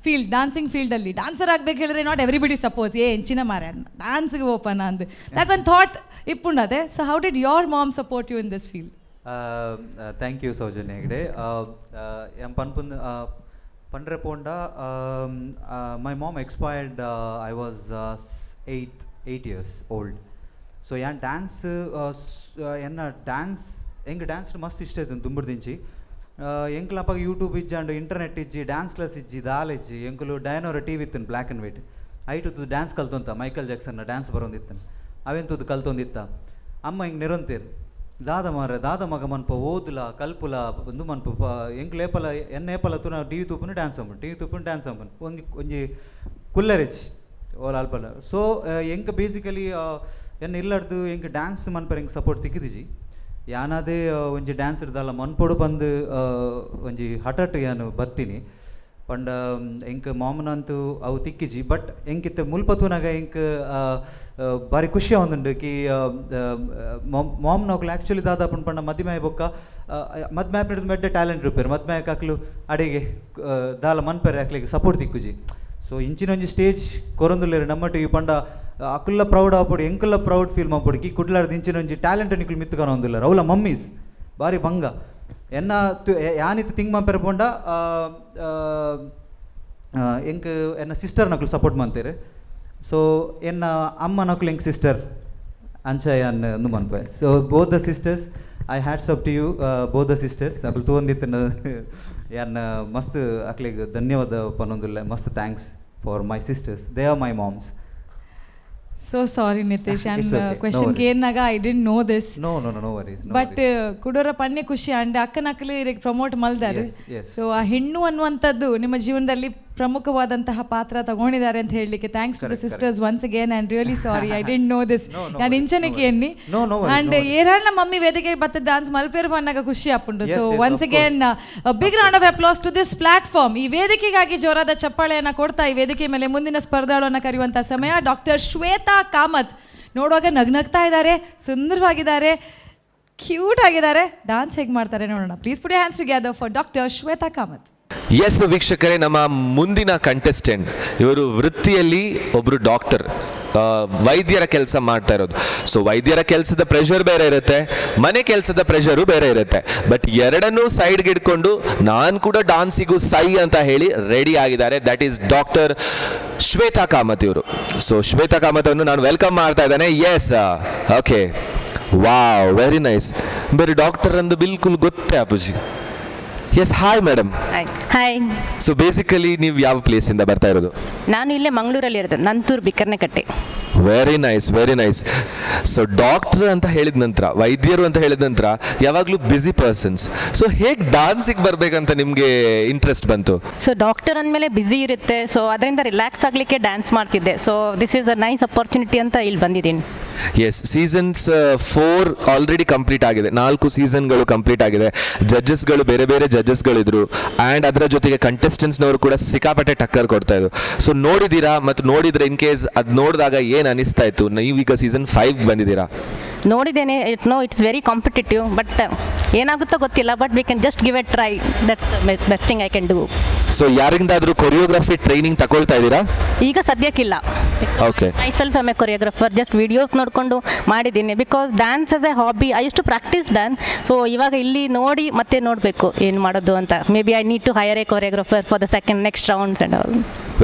field, dancing ಫೀಲ್ಡಲ್ಲಿ? ಡಾನ್ಸರ್ ಆಗಬೇಕು ಹೇಳಿದ್ರೆ not everybody supports. ಏ ಎಂಚಿನ ಮಾರ ಡಾನ್ಸ್ಗೆ ಓಪನ್ ಅಂದ್ that one thought ಇಪ್ಪುಂಡದೆ. So how did your mom support you in this field? Thank you Soujanya Hegde. M ಪನ್ಪುನ್ ಪಂಡ್ರೆ ಪೋಂಡ, my mom expired, I was 8 years old. So ಯಾನ್ dance ಎನ್ನ dance ಎಂಕ್ dance ಮಸ್ತ್ ಇಷ್ಟ ಆಯ್ತು ದುಂಬುಡ್ದಿಂಚಿ. ಎಂಕ್ಲ ಅಪಗ ಯೂಟ್ಯೂಬ್ ಇಜ್ಜಾಂಡ್, ಇಂಟರ್ನೆಟ್ ಇಜ್ಜಿ, ಡ್ಯಾನ್ಸ್ ಕ್ಲಾಸ್ ಇಜ್ಜಿ, ದಾಲ ಇಜ್ಜಿ. ಎಂಕುಲು ಡಯನೋರ ಟಿವಿ ಇತ್ತು, ಬ್ಲ್ಯಾಕ್ ಆ್ಯಂಡ್ ವೈಟ್. ಐಟು ಡ್ಯಾನ್ಸ್ ಕಲ್ತೊಂತ, ಮೈಕಲ್ ಜಾಕ್ಸನ್ನ ಡ್ಯಾನ್ಸ್ ಬರೋಂದಿತ್ತು, ಅವೇನ್ ತೂದು ಕಲ್ತೊಂದಿತ್ತ. ಅಮ್ಮ ಹಿಂಗೆ ನಿರಂತೀರ್, ದಾದ ಮಾರ ದಾದ ಮಗ ಮನ್ಪ, ಓದುಲ ಕಲ್ಪುಲ ಒಂದು ಮನ್ಪು. ಎಂಕ್ಲು ಏಪಲ ಎನ್ನ ಏಪಲ ತೂನ ಟಿವಿ ತೂಪುನು ಡ್ಯಾನ್ಸ್ ಅಂಬನ್, ಟಿವಿ ತೂಪುನು ಡ್ಯಾನ್ಸ್ ಅಂಬನ್, ಒಂಜಿ ಒಂಜಿ ಕುಲ್ಲರೆಚ್ ಓಲ್ ಅಲ್ಪಲ. ಸೊ ಎಂಕ್ ಬೇಸಿಕಲಿ ಎನ್ನ ಇಲ್ಲಡ್ದು ಎಂಕ್ ಡ್ಯಾನ್ಸ್ ಮನ್ಪರೆ ಎಂಕ್ ಸಪೋರ್ಟ್ ತಿಕ್ಕಿದಿಜಿ. ಯಾನಾದೇ ಒಂಜಿ ಡ್ಯಾನ್ಸ್ ದಾಲ ಮನ್ಪೊಡು ಬಂದು ಒಂಜಿ ಹಠಟ್ ಯಾನು ಬತ್ತೀನಿ ಪಂಡ ಎಂಕ್ ಮಾಮನಂತೂ ಅವು ತಿಕ್ಕಿಜಿ. ಬಟ್ ಎಂಕಿತ್ತೆ ಮುಲ್ಪ ತೂನಗ ಎಂಕ್ ಬಾರಿ ಖುಷಿ ಆವೊಂದುಂಡು ಕಿ ಮಾಮ್ನಕುಲು ಆ್ಯಕ್ಚುಲಿ ದಾದ ಪಂಡ ಪಂಡ ಮದಿಮೆ ಬೊಕ್ಕ ಮದ್ಮೆ ಆಪಿನ ಮೆಡ್ಡೆ ಟ್ಯಾಲೆಂಟ್ ರೂಪೇರು ಮದ್ಮೆ ಅಕ್ಲು ಅಡೆಗೆ ದಾಲ ಮನ್ಪೆರೆ ಅಕ್ಲಿಗೆ ಸಪೋರ್ಟ್ ತಿಕ್ಕುಜಿ. ಸೊ ಇಂಚಿನ ಒಂಜಿ ಸ್ಟೇಜ್ ಕೊರೊಂದುಲ್ಲೆರ್ ನಮ್ಮ ಟಿವಿ ಪಂಡ ಅಕುಲ್ಲ ಪ್ರೌಡ್ ಆಪೊಡು, ಎಂಕುಲ್ಲ ಪ್ರೌಡ್ ಫೀಲ್ ಮಲ್ಪೊಡು ಕಿ ಕುಡ್ಲಾರ್ದು ಇಂಚಿನ ಒಂಜಿ ಟ್ಯಾಲೆಂಟ್ ನಿಕುಲು ಮಿತ್ತ್ ಕಾಣೊಂದುಲ್ಲೆರ್. ಅವ್ಲ ಮಮ್ಮೀಸ್ ಬಾರಿ ಬಂಗ. ಎನ್ನ ಯಾನಿತ್ ತಿಂಗ್ ಮನ್ಪೆರೆ ಪೋಂಡ, ಎಂಕ್ ಎನ್ನ ಸಿಸ್ಟರ್ ನಕುಲು ಸಪೋರ್ಟ್ ಮಂತೇರು. ಸೊ ಎನ್ನ ಅಮ್ಮ ನಕುಲು ಎಂಕ್ ಸಿಸ್ಟರ್ ಅಂಚ ಯಾನ್ ಉಂದು ಮನ್ಪೆ. So both the sisters, I hats off to you, both the sisters. ಅಕುಲು ತೂವೊಂದಿತ್ತಿನ ಯಾನ್ ಮಸ್ತ್ ಅಕ್ಲೆಗ್ ಧನ್ಯವಾದ ಪನೊಂದುಲ್ಲೆ. ಮಸ್ತ್ thanks for my sisters, they are my moms. So sorry Nitesh. It's okay, no question worries. ಕೇರ್ನಾಗ I didn't know this. No, no, worries. But ಕುಡೋರ ಪನ್ನೆ ಖುಷಿ ಅಂಡ್ ಅಕ್ಕನಕ್ಕಲು ಇರೆಗ್ promote ಮಲ್ದಾರ್. Yes. So ಆ ಹೆಣ್ಣು ಅನ್ನುವಂಥದ್ದು ನಿಮ್ಮ ಜೀವನದಲ್ಲಿ ಪ್ರಮುಖವಾದಂತಹ ಪಾತ್ರ ತಗೊಂಡಿದ್ದಾರೆ ಅಂತ ಹೇಳಲಿಕ್ಕೆ thanks to the sisters once again, and really sorry, I didn't know this. No, no ನಾನು worries, ಇಂಚನೆ no worries. ಕೇನ್ನಿ. No worries, and no worries. ಏರಾಳ್ನ mummy ವೇದಿಕೆ ಬತ್ತ ಡಾನ್ಸ್ ಮಲ್ಪೇರು ಅನ್ನಾಗ ಖುಷಿ ಆಪುಂಡು. Yes, so yes, once of again, big round of applause to this platform. ಈ ವೇದಿಕೆಗಾಗಿ ಜೋರಾದ ಚಪ್ಪಾಳೆಯನ್ನ ಕೊಡ್ತಾ, ಈ ವೇದಿಕೆ ಮೇಲೆ ಮುಂದಿನ ಸ್ಪರ್ಧಾಳುವನ್ನ ಕರೆಯುವಂತ ಸಮಯ. ಡಾಕ್ಟರ್ ಶ್ವೇತಾ ಕಾಮತ್. ನೋಡುವಾಗ ನಗ್ನಗ್ತಾ ಇದ್ದಾರೆ, ಸುಂದರವಾಗಿದ್ದಾರೆ, ಕ್ಯೂಟ್ ಆಗಿದ್ದಾರೆ. ಡಾನ್ಸ್ ಹೇಗೆ ಮಾಡ್ತಾರೆ ನೋಡೋಣ. Please put hands together for Doctor Shweta Kamath. S ವೀಕ್ಷಕರೇ, ನಮ್ಮ ಮುಂದಿನ ಕಂಟೆಸ್ಟೆಂಟ್ ಇವರು ವೃತ್ತಿಯಲ್ಲಿ ಒಬ್ಬರು ಡಾಕ್ಟರ್, ವೈದ್ಯರ ಕೆಲಸ ಮಾಡ್ತಾ ಇರೋದು. ಸೊ ವೈದ್ಯರ ಕೆಲಸದ ಪ್ರೆಷರ್ ಬೇರೆ ಇರುತ್ತೆ, ಮನೆ ಕೆಲಸದ ಪ್ರೆಷರು ಬೇರೆ ಇರುತ್ತೆ. ಬಟ್ ಎರಡನ್ನೂ ಸೈಡ್ಗೆ ಇಟ್ಕೊಂಡು ನಾನು ಕೂಡ ಡಾನ್ಸಿಗೂ ಸೈ ಅಂತ ಹೇಳಿ ರೆಡಿ ಆಗಿದ್ದಾರೆ. That is Doctor Shweta Kamath ಇವರು. ಸೊ ಶ್ವೇತಾ ಕಾಮತ್ ಅನ್ನು ನಾನು welcome ಮಾಡ್ತಾ ಇದ್ದೇನೆ. Yes, okay, wow, very nice. ಬೇರೆ ಡಾಕ್ಟರ್ ಅಂದು ಬಿಲ್ಕುಲ್ ಗೊತ್ತೇ ಅಪ್ಪುಜಿ. Yes, hi madam. Hi. So basically ನೀವು ಯಾವ ಪ್ಲೇಸ್ ಇಂದ ಬರ್ತಾ ಇರೋದು? ನಾನು ಇಲ್ಲೇ ಮಂಗಳೂರಲ್ಲಿ ಇರೋದು, Nanthoor ಬಿಕ್ಕರ್ನಕಟ್ಟೆ. Very nice, very nice. So doctor ಅಂತ ಹೇಳಿದ ನಂತರ, ವೈದ್ಯರು ಅಂತ ಹೇಳಿದ ನಂತರ ಯಾವಾಗಲೂ ಬ್ಯುಸಿ ಪರ್ಸನ್ಸ್. ಸೊ ಹೇಗೆ ಡಾನ್ಸಿಗೆ ಬರಬೇಕಂತ ನಿಮಗೆ ಇಂಟ್ರೆಸ್ಟ್ ಬಂತು? ಸೊ ಡಾಕ್ಟರ್ ಅಂದಮೇಲೆ ಬ್ಯುಸಿ ಇರುತ್ತೆ. ಸೊ ಅದರಿಂದ ರಿಲ್ಯಾಕ್ಸ್ ಆಗಲಿಕ್ಕೆ ಡ್ಯಾನ್ಸ್ ಮಾಡ್ತಿದ್ದೆ. So this is a nice opportunity ಅಂತ ಇಲ್ಲಿ ಬಂದಿದ್ದೀನಿ. Yes, seasons 4 already complete ಆಗಿದೆ. 4 ಸೀಸನ್ಗಳು ಕಂಪ್ಲೀಟ್ ಆಗಿದೆ. ಜಡ್ಜಸ್ಗಳು ಬೇರೆ ಬೇರೆ ಜಡ್ಜಸ್ಗಳಿದ್ರು ಆ್ಯಂಡ್ ಅದರ ಜೊತೆಗೆ ಕಂಟೆಸ್ಟೆಂಟ್ಸ್ನವರು ಕೂಡ ಸಿಕ್ಕಾಪಟ್ಟೆ ಟಕ್ಕರ್ ಕೊಡ್ತಾ ಇದ್ರು. ಸೊ ನೋಡಿದ್ದೀರಾ ಮತ್ತು ನೋಡಿದರೆ ಇನ್ ಕೇಸ್ ಅದು ನೋಡಿದಾಗ ಏನು ಅನಿಸ್ತಾ ಇತ್ತು? ನೀವೀಗ ಸೀಸನ್ 5 ಬಂದಿದ್ದೀರಾ. ನೋಡಿದ್ದೇನೆ. It no it's very competitive, but ಏನಾಗುತ್ತೋ ಗೊತ್ತಿಲ್ಲ, but we can just give a try. That best thing I can do. So ಯಾರಿಂದಾದರೂ choreography training ತಗೊಳ್ತಾ ಇದ್ದೀರಾ? ಈಗ ಸದ್ಯಕ್ಕಿಲ್ಲ. Myself am a choreographer, just videos ನೋಡಿಕೊಂಡು ಮಾಡಿದ್ದೀನಿ, because dance as a hobby. I used to practice dance. So ಇವಾಗ ಇಲ್ಲಿ ನೋಡಿ ಮತ್ತೆ ನೋಡಬೇಕು ಏನು ಮಾಡೋದು ಅಂತ. Maybe I need to hire a choreographer for the second next rounds and all.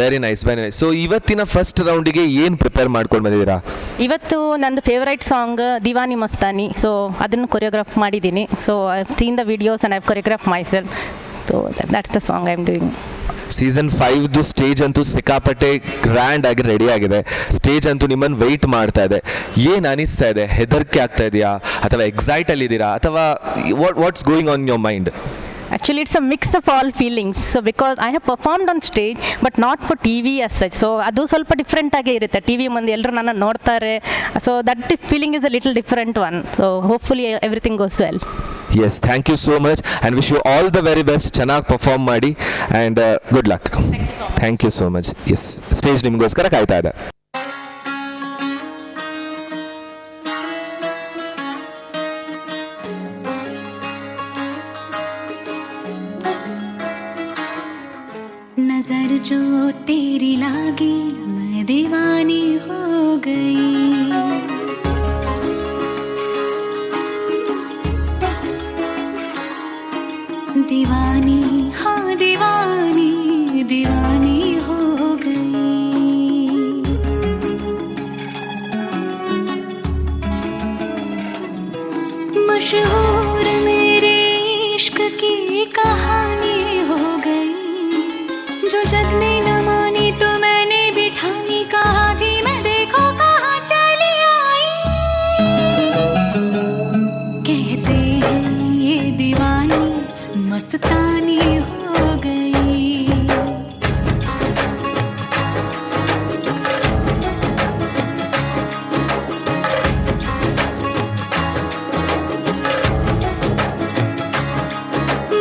Very nice, very nice. So ಇವತ್ತಿನ ಫಸ್ಟ್ ರೌಂಡಿಗೆ ಏನು ಪ್ರಿಪೇರ್ ಮಾಡ್ಕೊಂಡು ಬಂದಿದ್ದೀರಾ? ಇವತ್ತು ನಂದು ಫೇವ್ರೈಟ್ ಸಾಂಗ್ ದಿವಾನಿ ಮಸ್ತಾನಿ. ಸೊ ಅದನ್ನು ಕೊರಿಯೋಗ್ರಾಫ್ ಮಾಡಿದ್ದೀನಿ. So I seen the videos and I choreograph myself. So that's the song I am doing. Season 5ದು stage ಅಂತೂ ಸಿಕ್ಕಾಪಟ್ಟೆ ಗ್ರ್ಯಾಂಡ್ ಆಗಿ ರೆಡಿ ಆಗಿದೆ. ಸ್ಟೇಜ್ ಅಂತೂ ನಿಮ್ಮನ್ನು ವೆಯ್ಟ್ ಮಾಡ್ತಾ ಇದೆ. ಏನು ಅನಿಸ್ತಾ ಇದೆ? ಹೆದರಿಕೆ ಆಗ್ತಾ ಇದೆಯಾ ಅಥವಾ ಎಕ್ಸೈಟಲ್ಲಿದ್ದೀರಾ ಅಥವಾ what's going on your mind? Actually, it's a mix of all feelings. So because I have performed on stage, but not for TV as such. So ಅದು ಸ್ವಲ್ಪ ಡಿಫ್ರೆಂಟ್ ಆಗೇ ಇರುತ್ತೆ. ಟಿ ವಿ ಮುಂದೆ ಎಲ್ಲರೂ ನನ್ನ ನೋಡ್ತಾರೆ. So that feeling is a little different one. So hopefully everything goes well. Yes, thank you so much and wish you all the very best. ಚೆನ್ನಾಗಿ perform ಮಾಡಿ and good luck. Thank you so much. Yes, stage ನಿಮಗೋಸ್ಕರ ಕಾಯ್ತಾ ಇದೆ. नजर जो तेरी लागी मैं दीवानी हो गई। दीवानी हाँ दीवानी दीवानी हो गई। मशहूर मेरे इश्क की कहानी हो गई। जो जग ने न मानी तो मैंने भी ठानी। कहा थी मैं देखो कहाँ चली आई। कहते हैं ये दीवानी मस्तानी हो गई।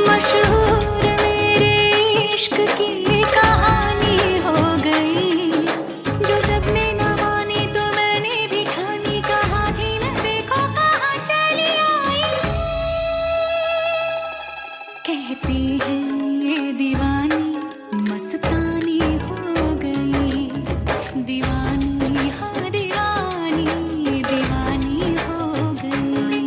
मशहूर मेरे इश्क की कहानी हो गई। जो जग ने न मानी तो मैंने भी ठानी। कहा थी मैं देखो कहाँ चली आई। कहते हैं ये दीवानी मस्तानी हो गई। दीवानी हाँ दीवानी दीवानी हो गई।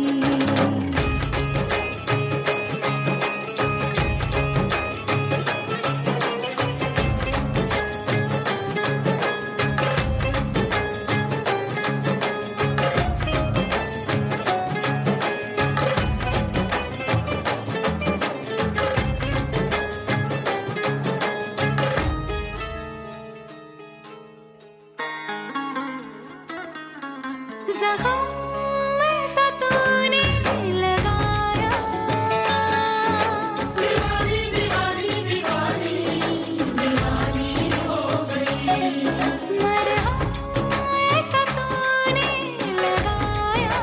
जख्म ऐसा तूने लगाया। दीवानी दीवानी दीवानी दीवानी हो गई। मरहम ऐसा तूने लगाया।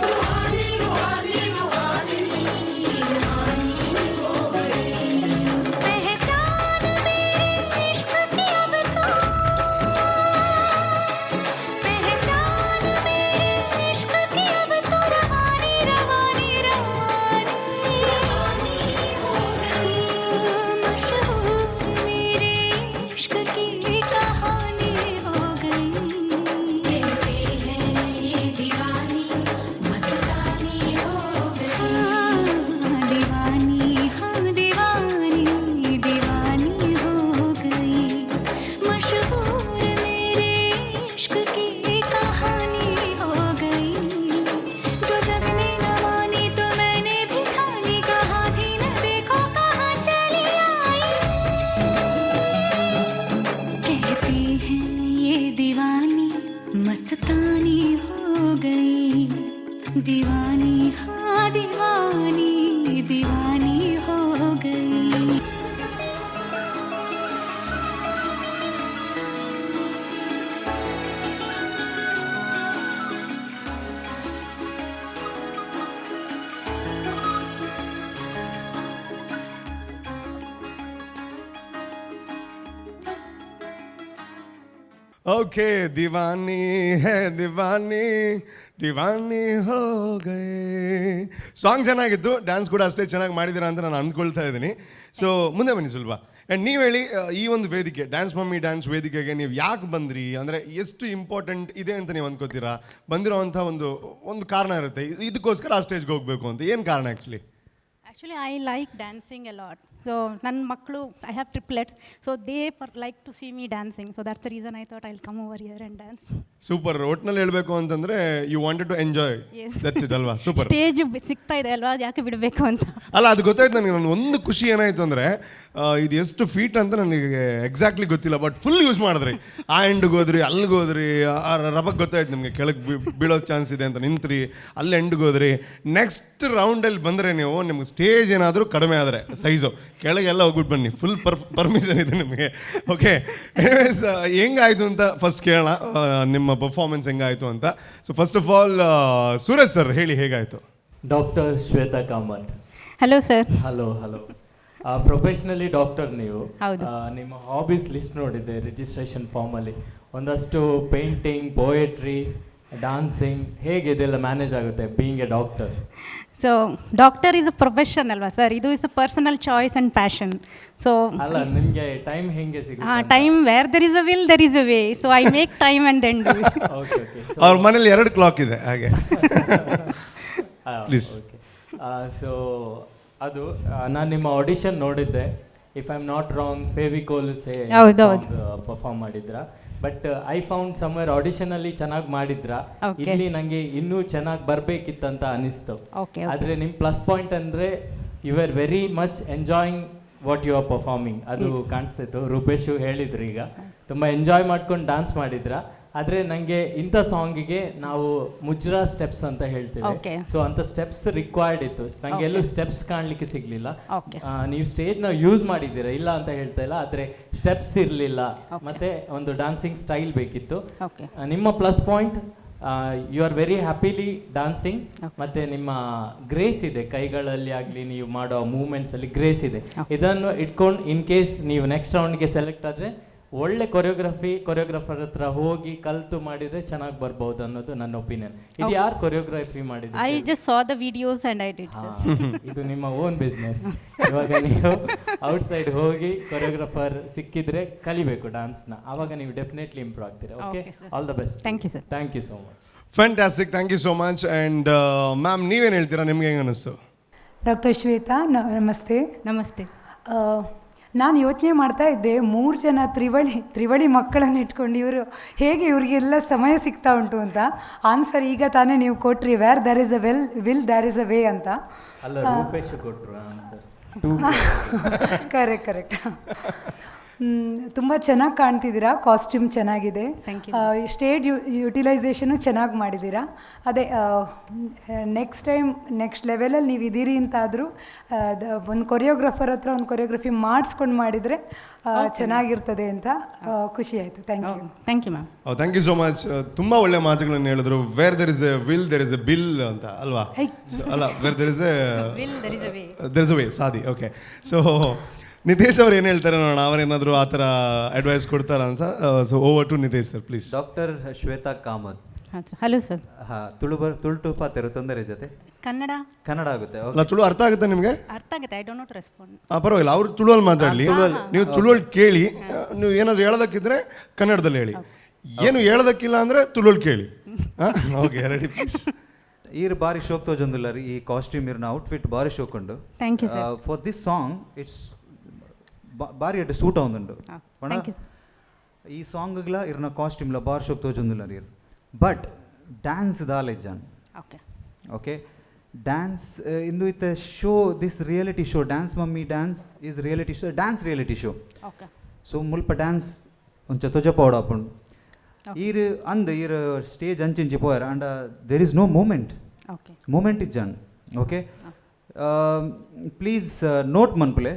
रूहानी रूहानी रूहानी रूहानी हो गई। पहचान मेरे इश्क की अब तो, पहचान मेरे इश्क की अब तो रवानी रवानी रवानी हो गई। मशहूर मेरे इश्क की कहानी हो गई। कहते हैं ये दीवानी मस्तानी हो गई। दीवानी हाँ दीवानी दीवानी हो गई। मशहूर मेरे इश्क की कहानी हो गई। जो जग ने न मानी तो मैंने भी ठानी। कहा थी मैं देखो कहाँ चली आई। कहते हैं ये दीवानी मस्तानी हो गई। दीवानी हाँ दीवानी दीवानी हो गई। ಓಕೆ, ದಿವಾನಿ ಹೇ ದಿವಾನಿ ದಿವಾನಿ ಹೋ ಗಯೇ. ಸಾಂಗ್ ಚೆನ್ನಾಗಿತ್ತು, ಡ್ಯಾನ್ಸ್ ಕೂಡ ಅಷ್ಟೇ ಚೆನ್ನಾಗಿ ಮಾಡಿದ್ದೀರಾ ಅಂತ ನಾನು ಅಂದ್ಕೊಳ್ತಾ ಇದ್ದೀನಿ. ಸೊ ಮುಂದೆ ಬನ್ನಿ ಸ್ವಲ್ಪ. ಆ್ಯಂಡ್ ನೀವು ಹೇಳಿ, ಈ ಒಂದು ವೇದಿಕೆ, ಡ್ಯಾನ್ಸ್ ಮಮ್ಮಿ ಡ್ಯಾನ್ಸ್ ವೇದಿಕೆಗೆ ನೀವು ಯಾಕೆ ಬಂದ್ರಿ? ಅಂದರೆ ಎಷ್ಟು ಇಂಪಾರ್ಟೆಂಟ್ ಇದೆ ಅಂತ ನೀವು ಅನ್ಕೋತೀರಾ? ಬಂದಿರೋವಂಥ ಒಂದು ಒಂದು ಕಾರಣ ಇರುತ್ತೆ, ಇದಕ್ಕೋಸ್ಕರ ಆ ಸ್ಟೇಜ್ಗೆ ಹೋಗಬೇಕು ಅಂತ. ಏನು ಕಾರಣ actually? Actually, I like dancing a lot. So ನನ್ನ ಮಕ್ಕಳು, I have triplets, so they like to see me dancing. So that's the reason I thought I come over here and dance. Super. ಒಟ್ನಲ್ಲಿ ಹೇಳಬೇಕು ಅಂತಂದ್ರೆ, you wanted to enjoy. Yes. That's it ಅಲ್ವಾ? Super. Stage ಸಿಗ್ತಾ ಇದೆ ಅಲ್ವಾ, ಅದು ಯಾಕೆ ಬಿಡಬೇಕು ಅಂತ. ಅಲ್ಲ, ಅದು ಗೊತ್ತಾಯ್ತು ನನಗೆ. ನನ್ನ ಒಂದು ಖುಷಿ ಏನಾಯ್ತು ಅಂದರೆ, ಇದು ಎಷ್ಟು ಫೀಟ್ ಅಂತ ನನಗೆ ಎಕ್ಸಾಕ್ಟ್ಲಿ ಗೊತ್ತಿಲ್ಲ, ಬಟ್ ಫುಲ್ ಯೂಸ್ ಮಾಡಿದ್ರಿ. ಆ ಎಂಡ್ಗೆ ಹೋದ್ರಿ, ಅಲ್ಲಿಗೆ ಹೋದ್ರಿ, ಆ ರಬಕ್ ಗೊತ್ತಾಯ್ತು ನಿಮಗೆ ಕೆಳಗೆ ಬೀಳೋ ಚಾನ್ಸ್ ಇದೆ ಅಂತ ನಿಂತ್ರಿ, ಅಲ್ಲಿ ಎಂಡ್ಗೆ ಹೋದ್ರಿ. ನೆಕ್ಸ್ಟ್ ರೌಂಡಲ್ಲಿ ಬಂದರೆ ನೀವು, ನಿಮ್ಗೆ ಸ್ಟೇಜ್ ಏನಾದರೂ ಕಡಿಮೆ ಆದರೆ ಸೈಜು, ಕೆಳಗೆಲ್ಲ ಹೋಗ್ಬಿಟ್ಟು ಬನ್ನಿ. ಫುಲ್ ಪರ್ಮಿಷನ್ ಇದೆ ನಿಮಗೆ. ಓಕೆ, ಎನಿವೇಸ್, ಹೆಂಗಾಯಿತು ಅಂತ ಫಸ್ಟ್ ಕೇಳೋಣ, ನಿಮ್ಮ ಪರ್ಫಾರ್ಮೆನ್ಸ್ ಹೆಂಗಾಯಿತು ಅಂತ. So first of all, Suraj sir, ಹೇಳಿ ಹೇಗಾಯಿತು? Doctor Shweta Kamath. Hello sir. Hello, hello. Professionally doctor ನೀವು. ಹೌದು. ನಿಮ್ಮ ಹಾಬೀಸ್ ಲಿಸ್ಟ್ ನೋಡಿದ್ದೆ ರಿಜಿಸ್ಟ್ರೇಷನ್ ಫಾರ್ಮಲ್ಲಿ. ಒಂದಷ್ಟು ಪೇಂಟಿಂಗ್, ಪೋಯೆಟ್ರಿ, ಡಾನ್ಸಿಂಗ್. ಹೇಗೆ ಇದೆಲ್ಲ ಮ್ಯಾನೇಜ್ ಆಗುತ್ತೆ, being A doctor? So doctor is a profession ಅಲ್ವಾ ಸರ್? ಇದು is a personal choice and passion, so ಅಲ್ಲ, ನಿಮಗೆ ಟೈಮ್ ಹೆಂಗೆ ಸಿಗುತ್ತೆ? Time, where there is a will, there is a way, so I make time and then do. Okay okay ಅವ್ರ ಮನೇಲಿ ಎರಡು clock ಇದೆ ಹಾಗೆ. Please. Okay, so ಅದು ನಾನು ನಿಮ್ಮ ಆಡಿಷನ್ ನೋಡಿದ್ದೆ. If I am not wrong, Fevicol ಸೇ ಹೌದೌದು. ಪರ್ಫಾರ್ಮ್ ಮಾಡಿದ್ರ. But I found somewhere audition ಅಲ್ಲಿ ಚೆನ್ನಾಗಿ ಮಾಡಿದ್ರ. ಇಲ್ಲಿ ನಂಗೆ ಇನ್ನೂ ಚೆನ್ನಾಗಿ ಬರ್ಬೇಕಿತ್ತಂತ ಅನಿಸ್ತು. ಆದ್ರೆ ನಿಮ್ ಪ್ಲಸ್ ಪಾಯಿಂಟ್ ಅಂದ್ರೆ, you are very much enjoying what you are performing. ಅದು ಕಾಣಿಸ್ತಿತ್ತು. ರೂಪೇಶು ಹೇಳಿದ್ರು ಈಗ, ತುಂಬಾ ಎಂಜಾಯ್ ಮಾಡ್ಕೊಂಡು ಡಾನ್ಸ್ ಮಾಡಿದ್ರ. ಆದ್ರೆ ನಂಗೆ ಇಂಥ ಸಾಂಗಿಗೆ ನಾವು ಮುಜ್ರಾ ಸ್ಟೆಪ್ಸ್ ಅಂತ ಹೇಳ್ತೇವೆ. ಸೊ ಅಂತ ಸ್ಟೆಪ್ಸ್ ರಿಕ್ವೈರ್ಡ್ ಇತ್ತು. ನಂಗೆ ಎಲ್ಲೂ ಸ್ಟೆಪ್ಸ್ ಕಾಣ್ಲಿಕ್ಕೆ ಸಿಗ್ಲಿಲ್ಲ. ನೀವು ಸ್ಟೇಜ್ ನ ಯೂಸ್ ಮಾಡಿದ್ದೀರಾ, ಇಲ್ಲ ಅಂತ ಹೇಳ್ತಾ ಇಲ್ಲ. ಆದ್ರೆ ಸ್ಟೆಪ್ಸ್ ಇರಲಿಲ್ಲ, ಮತ್ತೆ ಒಂದು ಡಾನ್ಸಿಂಗ್ ಸ್ಟೈಲ್ ಬೇಕಿತ್ತು. ನಿಮ್ಮ plus point, you are very happily dancing. ಮತ್ತೆ ನಿಮ್ಮ ಗ್ರೇಸ್ ಇದೆ, ಕೈಗಳಲ್ಲಿ ಆಗಲಿ ನೀವು ಮಾಡೋ ಮೂವ್ಮೆಂಟ್ಸ್ ಅಲ್ಲಿ ಗ್ರೇಸ್ ಇದೆ. ಇದನ್ನು ಇಟ್ಕೊಂಡು ಇನ್ ಕೇಸ್ ನೀವು ನೆಕ್ಸ್ಟ್ ರೌಂಡ್ಗೆ ಸೆಲೆಕ್ಟ್ ಆದ್ರೆ, ಒಳ್ಳೆ ಕೊರಿಯೋಗ್ರಫಿ ಕೊರಿಯೋಗ್ರಾಫರ್ ಹತ್ರ ಹೋಗಿ ಕಲ್ತು ಮಾಡಿದ್ರೆ ಚೆನ್ನಾಗಿ ಬರ್ಬೋದು ಅನ್ನೋದು ನನ್ನ ಒಪಿನಿಯನ್. ಇದು ಯಾರು ಕೊರಿಯೋಗ್ರಫಿ ಮಾಡಿದ್ರು? I just saw the videos and I did. ಇದು ನಿಮ್ಮ ಓನ್ ಬಿಸ್ನೆಸ್. ಇವಾಗ ನೀವು ಔಟ್ ಸೈಡ್ ಹೋಗಿ ಕೊರಿಯೋಗ್ರಾಫರ್ ಸಿಕ್ಕಿದ್ರೆ ಕಲಿಬೇಕು ಡಾನ್ಸ್ನ. ಆವಾಗ ನೀವು ಡೆಫಿನೆಟ್ಲಿ ಇಂಪ್ರೂವ್ ಆಗ್ತೀರಾ. Okay. Okay, sir. All the best. Thank you, sir. Thank you so much. Fantastic, thank you so much. And ma'am, ನೀವೇನು ಹೇಳ್ತೀರಾ? ನಿಮ್ಗೆ ಹೆಂಗೆ ಅನ್ನಿಸ್ತು? ಡಾಕ್ಟರ್ ಶ್ವೇತಾ, ನಮಸ್ತೆ. ನಮಸ್ತೆ. ನಾನು ಯೋಚನೆ ಮಾಡ್ತಾ ಇದ್ದೆ, ಮೂರು ಜನ ತ್ರಿವಳಿ ತ್ರಿವಳಿ ಮಕ್ಕಳನ್ನು ಇಟ್ಕೊಂಡು ಇವರು ಹೇಗೆ, ಇವರಿಗೆಲ್ಲ ಸಮಯ ಸಿಗ್ತಾ ಉಂಟು ಅಂತ. ಆನ್ಸರ್ ಈಗ ತಾನೇ ನೀವು ಕೊಟ್ರಿ, where there is a will, there is a way ಅಂತ. ಅಲ್ಲ, ರೂಪೇಶ್ ಕೊಟ್ರು ಆನ್ಸರ್. Correct correct. ತುಂಬ ಚೆನ್ನಾಗಿ ಕಾಣ್ತಿದ್ದೀರಾ, ಕಾಸ್ಟ್ಯೂಮ್ ಚೆನ್ನಾಗಿದೆ. Thank you. Stage ಯುಟಿಲೈಸೇಷನು ಚೆನ್ನಾಗಿ ಮಾಡಿದ್ದೀರಾ. ಅದೇ, ನೆಕ್ಸ್ಟ್ ಟೈಮ್ ನೆಕ್ಸ್ಟ್ ಲೆವೆಲಲ್ಲಿ ನೀವು ಇದ್ದೀರಿ ಅಂತಾದರೂ, ಒಂದು ಕೊರಿಯೋಗ್ರಾಫರ್ ಹತ್ರ ಒಂದು ಕೊರಿಯೋಗ್ರಫಿ ಮಾಡಿಸ್ಕೊಂಡು ಮಾಡಿದರೆ ಚೆನ್ನಾಗಿರ್ತದೆ ಅಂತ. ಖುಷಿ ಆಯಿತು. Thank you. Thank you, ma'am. Thank you so much. ತುಂಬ ಒಳ್ಳೆ ಮಾತುಗಳನ್ನು ಹೇಳಿದ್ರು. Where there is a will, there is a bill ಅಂತ ಅಲ್ವಾ? So, ಅಲ್ಲ, where there is a will, there is a way. There is a way, ಸಾದಿ. Okay, ಸೊ ನಿತೇಶ್ ಅವ್ರು ಏನು ಹೇಳ್ತಾರೆ ನೋಡೋಣ. ಅವರೇನಾದರೂ ಆ ಥರ ಅಡ್ವೈಸ್ ಕೊಡ್ತಾರ ಅಂತ. So over to Nitesh sir, please. Doctor Shweta Kamath. ಹಾಂ ಸರ್, ಹಲೋ ಸರ್. ಹಾ, ತುಳು ಬರ್ ತುಳು ಪಾತೆರು ತೊಂದರೆ ಜೊತೆ. ಕನ್ನಡ. ಕನ್ನಡ ಆಗುತ್ತೆ. ಅಲ್ಲ, ತುಳು ಅರ್ಥ ಆಗುತ್ತಾ ನಿಮಗೆ? ಅರ್ಥ ಆಗುತ್ತೆ. I don't not respond. ಪರವಾಗಿಲ್ಲ, ಅವ್ರು ತುಳುವಲ್ಲಿ ಮಾತಾಡಲಿ, ನೀವು ತುಳುವಲ್ಲಿ ಕೇಳಿ. ನೀವು ಏನಾದರೂ ಹೇಳೋದಕ್ಕಿದ್ರೆ ಕನ್ನಡದಲ್ಲಿ ಹೇಳಿ, ಏನು ಹೇಳೋದಕ್ಕಿಲ್ಲ ಅಂದರೆ ತುಳುವಲ್ಲಿ ಕೇಳಿ. Okay, ready, please. ಈರ್ ಬಾರಿ ಶೋಕ್ ತೋಜೊಂದುಲ್ಲ ಈ ಕಾಸ್ಟ್ಯೂಮ್, ಇರ್ನ ಔಟ್ಫಿಟ್ ಬಾರಿ ಶೋಕ್ ಉಂಡು. Thank you, sir. For this song it's ಬಾರಿ ಎಡ್ಡೆ ಸೂಟ್ ಆವೊಂದುಂಡು. Thank you. ಈ ಸಾಂಗ್ಲ ಇರ್ನ ಕಾಸ್ಟ್ಯೂಮ್ಲ ಬಾರಿ ಶೋಕ್ ತೋಜೊಂದುಲ್ಲ ಇರ್. ಬಟ್ ಡ್ಯಾನ್ಸ್ ದಾಲ ಇಜ್ಜಾನ್. ಓಕೆ, ಡ್ಯಾನ್ಸ್ ಇಂದು ಇತ್ತೆ show, this reality show, Dance Mummy Dance is reality show, dance reality show. So ಮುಲ್ಪ ಡ್ಯಾನ್ಸ್ ಒಂಚ ತೊಜಪಾವಡ ಆಪುಂಡು. ಈರ್ ಅಂದ್ ಈರ್ ಸ್ಟೇಜ್ ಅಂಚಿಂಚಿ ಪೋಯರ್ and there is no movement. Movement ಇಜ್ಜಾನ್. Okay, please note ಮನ್ಪುಲೆ.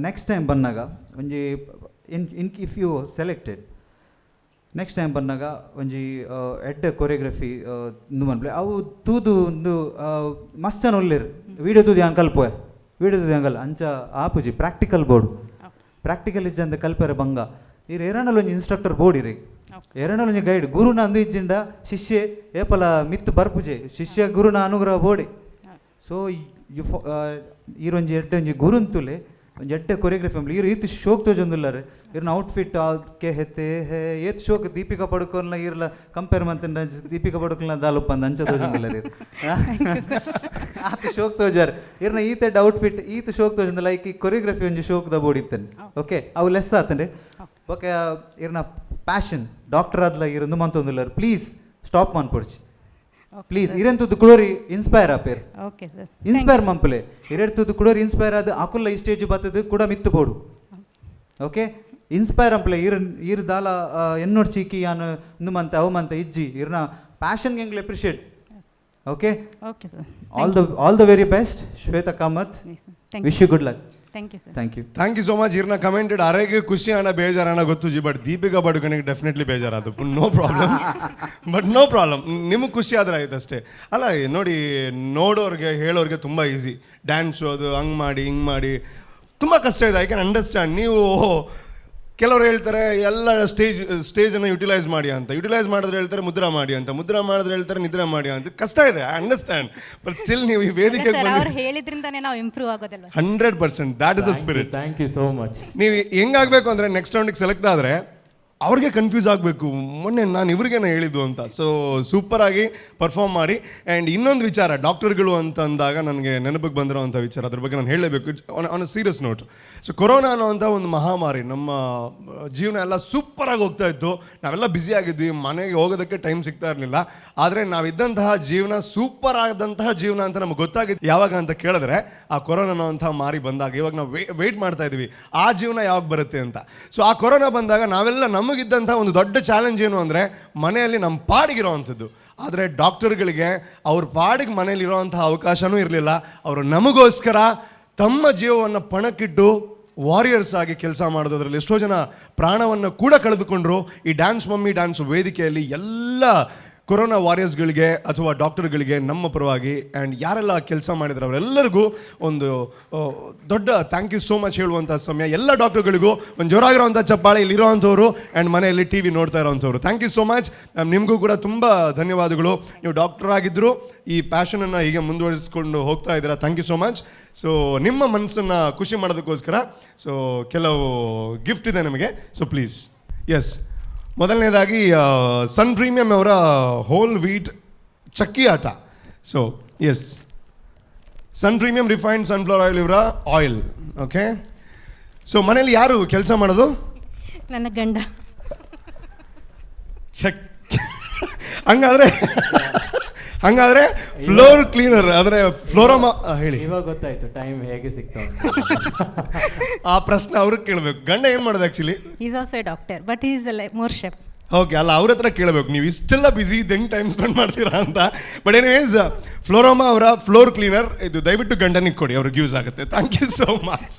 Next time ಬನ್ನಾಗ ಒಂಜಿ in if you selected next time ಬನ್ನಾಗ ಒಂಜಿ ಎಡ್ಡೆ ಕೊರಿಯೋಗ್ರಫಿ ಇಂದು ಮನ್ಪುಲೆ. ಅವು ತೂದು ಒಂದು ಮಸ್ತ್ ಜನ ಉಲ್ಲೆರ್, ವೀಡಿಯೋ ತೂದು ಯಾನ್ ಕಲ್ಪುವೆ, ವೀಡಿಯೋ ತೂದು ಯಾನ್ ಕಲ್ ಅಂಚ ಆಪುಜಿ. ಪ್ರಾಕ್ಟಿಕಲ್ ಬೋಡು, ಪ್ರಾಕ್ಟಿಕಲ್ ಇಜ್ಜಂದೆ ಕಲ್ಪೆರೆ ಬಂಗ. ಈರ್ ಏರಾಂಡಲ ಒಂಜಿ ಇನ್ಸ್ಟ್ರಕ್ಟರ್ ಬೋರ್ಡ್ ಇರಿ. ಎರಡನೇ ಗೈಡ್ ಗುರುನ ಅಂದು ಇಜ್ಜಿಂಡ ಶಿಷ್ಯೆ ಏಪಲ ಮಿತ್ತು ಬರ್ಪುಜೆ, ಶಿಷ್ಯ ಗುರುನ ಅನುಗ್ರಹ ಬೋಡೆ. ಸೊ you ಈರೊಂಜಿ ಎಡ್ಡೆ ಒಂಜಿ ಗುರುಂತುಲೆ ಒಂಜಿ ಎಡ್ಡೆ ಕೊರಿಯೋಗ್ರಫಿ ಈರು ಈತ್ ಶೋಕ್ ತೋಜೊಂದುಲ್ಲಾರೆ. ಇರ್ನ ಔಟ್ಫಿಟ್ ಕೆ ಹೆತ್ತೆ ಹೇ ಏತ್ ಶೋಕ್. ದೀಪಿಕಾ ಪಡುಕೋನ್ಲ ಈರ್ಲ ಕಂಪೇರ್ ಮಂತಂಡ ದೀಪಿಕಾ ಪಡುಕೋನ್ಲ ದಾಲುಪ್ಪಂದ ಅಂಚ ತೋಜೊಂದುಲ್ಲಾರೆ. ಆತ್ ಶೋಕ್ ತೋಜಾರ್ ಇರ್ನ. ಈತ್ ಎಡ್ಡೆ ಔಟ್ಫಿಟ್, ಈತ್ ಶೋಕ್ ತೋಜೊಂದು. ಲೈಕ್ ಈ ಕೊರಿಯೋಗ್ರಫಿ ಒಂಜಿ ಶೋಕ್ ದ ಬೋಡಿತ್ತೇನೆ. ಓಕೆ, ಅವು ಲೆಸ್ ಆತಂಡೆ. ಓಕೆ, ಇರ್ನ ಪ್ಯಾಷನ್ ಡಾಕ್ಟರ್ ಆದ್ಲ ಇರಂದು ಮಂತೊಂದುಲ್ಲಾರೆ. ಪ್ಲೀಸ್ ಸ್ಟಾಪ್ ಮನ್ಪೊಡ್ಚಿ ಪ್ಲೀಸ್. ಇರೆಂತದ್ದು ಕುಡೋರಿ ಇನ್ಸ್ಪೈರ್ ಆಪೇರ್. Okay sir. Inspire ಮಂಪುಲೆ. ಇರೆಡ್ತದ್ದು ಕುಡೋರಿ ಇನ್ಸ್ಪೈರ್ ಆದ್ ಅಕುಲ್ಲ ಈ ಸ್ಟೇಜ್ ಬತ್ತದು ಕೂಡ ಮಿತ್ತು ಬೋಡು. ಓಕೆ, ಇನ್ಸ್ಪೈರ್ ಅಂಪ್ಲೆ. ಇರ್ ಇರ್ ದಾಲ ಎನ್ನೋಡ್ ಚೀಕಿ ಯಾನು ಇಂದು ಮಂತೆ ಅವು ಮಂತೆ ಇಜ್ಜಿ. ಇರ್ನ passion ಎಂಗ್ಲು appreciate. Okay. Okay sir. All the very best, Shweta Kamath. Thank wish you good luck. Thank you sir. Thank you. Thank you so much. ಇರ್ನ ಕಮೆಂಟೆಡ್ ಅರೆಗೆ ಖುಷಿ ಅಣ್ಣ ಬೇಜಾರಣ ಗೊತ್ತುಜಿ, ಬಟ್ ದೀಪಿಕಾ ಪಡುಕೋಣೆಗೆ ಡೆಫಿನೆಟ್ಲಿ ಬೇಜಾರಾದು. No problem, but no problem. ನಿಮಗೆ ಖುಷಿ ಆದ್ರೆ ಆಯ್ತು ಅಷ್ಟೇ ಅಲ್ಲ? ನೋಡಿ, ನೋಡೋರಿಗೆ ಹೇಳೋರಿಗೆ ತುಂಬ ಈಸಿ. ಡ್ಯಾನ್ಸು ಅದು ಹಂಗೆ ಮಾಡಿ ಹಿಂಗೆ ಮಾಡಿ ತುಂಬ ಕಷ್ಟ ಇದೆ. I can understand. ನೀವು ಕೆಲವರು ಹೇಳ್ತಾರೆ ಎಲ್ಲ ಸ್ಟೇಜನ್ನು ಯುಟಿಲೈಸ್ ಮಾಡಿ ಅಂತ. ಯುಟಿಲೈಸ್ ಮಾಡಿದ್ರೆ ಹೇಳ್ತಾರೆ ಮುದ್ರಾ ಮಾಡಿ ಅಂತ. ಮುದ್ರಾ ಮಾಡಿದ್ರೆ ಹೇಳ್ತಾರೆ ನಿದ್ರೆ ಮಾಡಿ ಅಂತ. ಕಷ್ಟ ಇದೆ, I understand, but still ನೀವು ಈ ವೇದಿಕೆಗೆ ಸರ್, ಬಂದು ಅವ್ರು ಹೇಳಿದ್ರಿಂದಾನೇ ನಾವು improve ಆಗೋದಲ್ವಾ? 100%, that is the spirit. Thank you so much. ನೀವು ಹೆಂಗಾಗಬೇಕು ಅಂದರೆ, ನೆಕ್ಸ್ಟ್ ರೌಂಡಿಗೆ ಸೆಲೆಕ್ಟ್ ಆದರೆ ಅವ್ರಿಗೆ ಕನ್ಫ್ಯೂಸ್ ಆಗಬೇಕು, ಮೊನ್ನೆ ನಾನು ಇವ್ರಿಗೇನೆ ಹೇಳಿದ್ದು ಅಂತ. ಸೊ ಸೂಪರ್ ಆಗಿ ಪರ್ಫಾರ್ಮ್ ಮಾಡಿ. ಆ್ಯಂಡ್ ಇನ್ನೊಂದು ವಿಚಾರ, ಡಾಕ್ಟರ್ಗಳು ಅಂತ ಅಂದಾಗ ನನಗೆ ನೆನಪಿಗೆ ಬಂದಿರೋವಂಥ ವಿಚಾರ, ಅದ್ರ ಬಗ್ಗೆ ನಾನು ಹೇಳಲೇಬೇಕು on serious note. So corona ಅನ್ನೋವಂಥ ಒಂದು ಮಹಾಮಾರಿ, ನಮ್ಮ ಜೀವನ ಎಲ್ಲ ಸೂಪರಾಗಿ ಹೋಗ್ತಾ ಇತ್ತು. ನಾವೆಲ್ಲ ಬ್ಯುಸಿ ಆಗಿದ್ವಿ, ಮನೆಗೆ ಹೋಗೋದಕ್ಕೆ ಟೈಮ್ ಸಿಗ್ತಾ ಇರಲಿಲ್ಲ. ಆದರೆ ನಾವಿದ್ದಂತಹ ಜೀವನ ಸೂಪರ್ ಆದಂತಹ ಜೀವನ ಅಂತ ನಮ್ಗೆ ಗೊತ್ತಾಗಿದ್ದು ಯಾವಾಗ ಅಂತ ಕೇಳಿದ್ರೆ, ಆ ಕೊರೋನಾ ಅನ್ನೋವಂಥ ಮಾರಿ ಬಂದಾಗ. ಇವಾಗ ನಾವು ವೆಯ್ಟ್ ಮಾಡ್ತಾ ಇದ್ವಿ, ಆ ಜೀವನ ಯಾವಾಗ ಬರುತ್ತೆ ಅಂತ. ಸೊ ಆ ಕೊರೋನಾ ಬಂದಾಗ ನಾವೆಲ್ಲ ನಮಗಿದ್ದಂಥ ಒಂದು ದೊಡ್ಡ ಚಾಲೆಂಜ್ ಏನು ಅಂದರೆ, ಮನೆಯಲ್ಲಿ ನಮ್ಮ ಪಾಡಿಗಿರೋವಂಥದ್ದು. ಆದರೆ ಡಾಕ್ಟರ್ಗಳಿಗೆ ಅವ್ರ ಪಾಡಿಗೆ ಮನೇಲಿರೋವಂಥ ಅವಕಾಶನೂ ಇರಲಿಲ್ಲ. ಅವರು ನಮಗೋಸ್ಕರ ತಮ್ಮ ಜೀವವನ್ನು ಪಣಕ್ಕಿಟ್ಟು ವಾರಿಯರ್ಸ್ ಆಗಿ ಕೆಲಸ ಮಾಡೋದ್ರಲ್ಲಿ ಎಷ್ಟೋ ಜನ ಪ್ರಾಣವನ್ನು ಕೂಡ ಕಳೆದುಕೊಂಡ್ರು. ಈ dance mummy dance ವೇದಿಕೆಯಲ್ಲಿ ಎಲ್ಲ ಕೊರೋನಾ ವಾರಿಯರ್ಸ್ಗಳಿಗೆ ಅಥವಾ ಡಾಕ್ಟರ್ಗಳಿಗೆ ನಮ್ಮ ಪರವಾಗಿ ಆ್ಯಂಡ್ ಯಾರೆಲ್ಲ ಕೆಲಸ ಮಾಡಿದ್ರು ಅವರೆಲ್ಲರಿಗೂ ಒಂದು ದೊಡ್ಡ thank you so much ಹೇಳುವಂಥ ಸಮಯ. ಎಲ್ಲ ಡಾಕ್ಟರ್ಗಳಿಗೂ ಒಂದು ಜೋರಾಗಿರುವಂಥ ಚಪ್ಪಾಳೆ, ಇಲ್ಲಿರೋವಂಥವ್ರು ಆ್ಯಂಡ್ ಮನೆಯಲ್ಲಿ ಟಿವಿ ನೋಡ್ತಾ ಇರೋವಂಥವ್ರು. Thank you so much ma'am. ನಿಮಗೂ ಕೂಡ ತುಂಬ ಧನ್ಯವಾದಗಳು. ನೀವು ಡಾಕ್ಟರ್ ಆಗಿದ್ದರು ಈ ಪ್ಯಾಷನನ್ನು ಹೀಗೆ ಮುಂದುವರಿಸ್ಕೊಂಡು ಹೋಗ್ತಾ ಇದ್ದೀರಾ. Thank you so much. So ನಿಮ್ಮ ಮನಸ್ಸನ್ನು ಖುಷಿ ಮಾಡೋದಕ್ಕೋಸ್ಕರ ಸೊ ಕೆಲವು ಗಿಫ್ಟ್ ಇದೆ ನಮಗೆ. So please, S, ಮೊದಲನೇದಾಗಿ ಸನ್ ಪ್ರೀಮಿಯಂ ಅವರ ಹೋಲ್ ವೀಟ್ ಚಕ್ಕಿ ಆಟ. So S, Sun Premium refined sunflower oil ಇವರ oil. Okay, so ಮನೇಲಿ ಯಾರು ಕೆಲಸ ಮಾಡೋದು? ನನ್ನ ಗಂಡ. ಚಕ್ ಹಂಗಾದ್ರೆ ಫ್ಲೋರ್ ಕ್ಲೀನರ್ ಅಂದರೆ ಫ್ಲೋರೋಮಾ ಹೇಳಿ. ಇವಾಗ ಗೊತ್ತಾಯ್ತು ಟೈಮ್ ಹೇಗೆ ಸಿಕ್ತು ಅಂತ. ಆ ಪ್ರಶ್ನೆ ಅವ್ರಿಗೆ ಕೇಳಬೇಕು. ಗಂಡ ಏನು ಮಾಡೋದು actually? He's also a doctor, but he's like more chef. Okay, ಅಲ್ಲ, ಅವ್ರ ಹತ್ರ ಕೇಳಬೇಕು, ನೀವು ಇಷ್ಟೆಲ್ಲ ಬ್ಯುಸಿ ಇದ್ದು ಹೆಂಗೆ ಟೈಮ್ ಸ್ಪೆಂಡ್ ಮಾಡ್ತೀರಾ ಅಂತ. ಬಟ್ ಎನಿವೇಸ್, ಫ್ಲೋರೋಮಾ ಅವರ ಫ್ಲೋರ್ ಕ್ಲೀನರ್ ಇದು. ದಯವಿಟ್ಟು ಗಂಡನಿಗೆ ಕೊಡಿ, ಅವ್ರಿಗೆ ಯೂಸ್ ಆಗುತ್ತೆ. Thank you so much.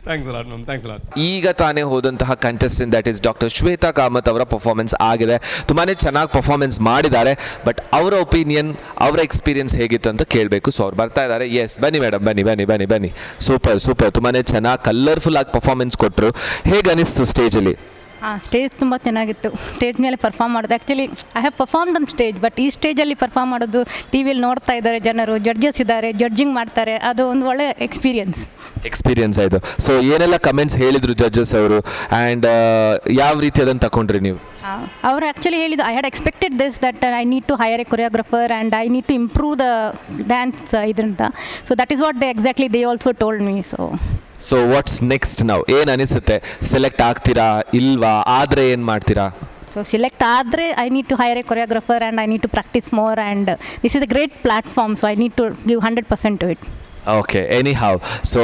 Thanks a lot ma'am, thanks a lot. ಈಗ ತಾನೇ ಹೋದಂತಹ contestant, that is doctor Shweta Kamath ಅವರ ಪರ್ಫಾರ್ಮೆನ್ಸ್ ಆಗಿದೆ. ತುಂಬಾ ಚೆನ್ನಾಗಿ ಪರ್ಫಾರ್ಮೆನ್ಸ್ ಮಾಡಿದ್ದಾರೆ. ಬಟ್ ಅವರ ಒಪಿನಿಯನ್, ಅವರ ಎಕ್ಸ್ಪೀರಿಯನ್ಸ್ ಹೇಗಿತ್ತು ಅಂತ ಕೇಳಬೇಕು. ಸೊ ಅವ್ರು ಬರ್ತಾ ಇದ್ದಾರೆ. ಎಸ್, ಬನ್ನಿ ಮೇಡಮ್, ಬನ್ನಿ ಬನ್ನಿ ಬನ್ನಿ ಬನ್ನಿ. ಸೂಪರ್ ಸೂಪರ್, ತುಂಬಾ ಚೆನ್ನಾಗಿ ಕಲರ್ಫುಲ್ ಆಗಿ ಪರ್ಫಾರ್ಮೆನ್ಸ್ ಕೊಟ್ಟರು. ಹೇಗೆ ಅನಿಸ್ತು ಸ್ಟೇಜಲ್ಲಿ? ಹಾಂ, ಸ್ಟೇಜ್ ತುಂಬ ಚೆನ್ನಾಗಿತ್ತು. ಸ್ಟೇಜ್ ಮೇಲೆ ಪರ್ಫಾರ್ಮ್ ಮಾಡೋದು, actually I have performed on stage, but ಈ ಸ್ಟೇಜಲ್ಲಿ ಪರ್ಫಾರ್ಮ್ ಮಾಡೋದು, ಟಿ ವಿಯಲ್ಲಿ ನೋಡ್ತಾ ಇದ್ದಾರೆ ಜನರು, ಜಡ್ಜಸ್ ಇದ್ದಾರೆ, ಜಡ್ಜಿಂಗ್ ಮಾಡ್ತಾರೆ, ಅದು ಒಂದು ಒಳ್ಳೆ ಎಕ್ಸ್ಪೀರಿಯನ್ಸ್. ಎಕ್ಸ್ಪೀರಿಯನ್ಸ್ ಆಯಿತು. ಸೊ ಏನೆಲ್ಲ ಕಮೆಂಟ್ಸ್ ಹೇಳಿದರು ಜಡ್ಜಸ್ ಅವರು ಆ್ಯಂಡ್ ಯಾವ ರೀತಿ ಅದನ್ನು ತಗೊಂಡ್ರಿ ನೀವು? ಅವರು ಆ್ಯಕ್ಚುಲಿ ಹೇಳಿದ್ದು, I had expected this, that I need to hire a choreographer and I need to improve the dance ಇದ್ರಂತ. So that is what they exactly they also told me, so so what's next ನಾವು? ಏನು ಅನಿಸುತ್ತೆ? Select ಆಗ್ತೀರಾ ಇಲ್ವಾ? ಆದರೆ ಏನು ಮಾಡ್ತೀರಾ? So select ಆದರೆ I need to hire a choreographer and I need to practice more, and this is a great platform, so I need to give 100% to it. Okay, anyhow, so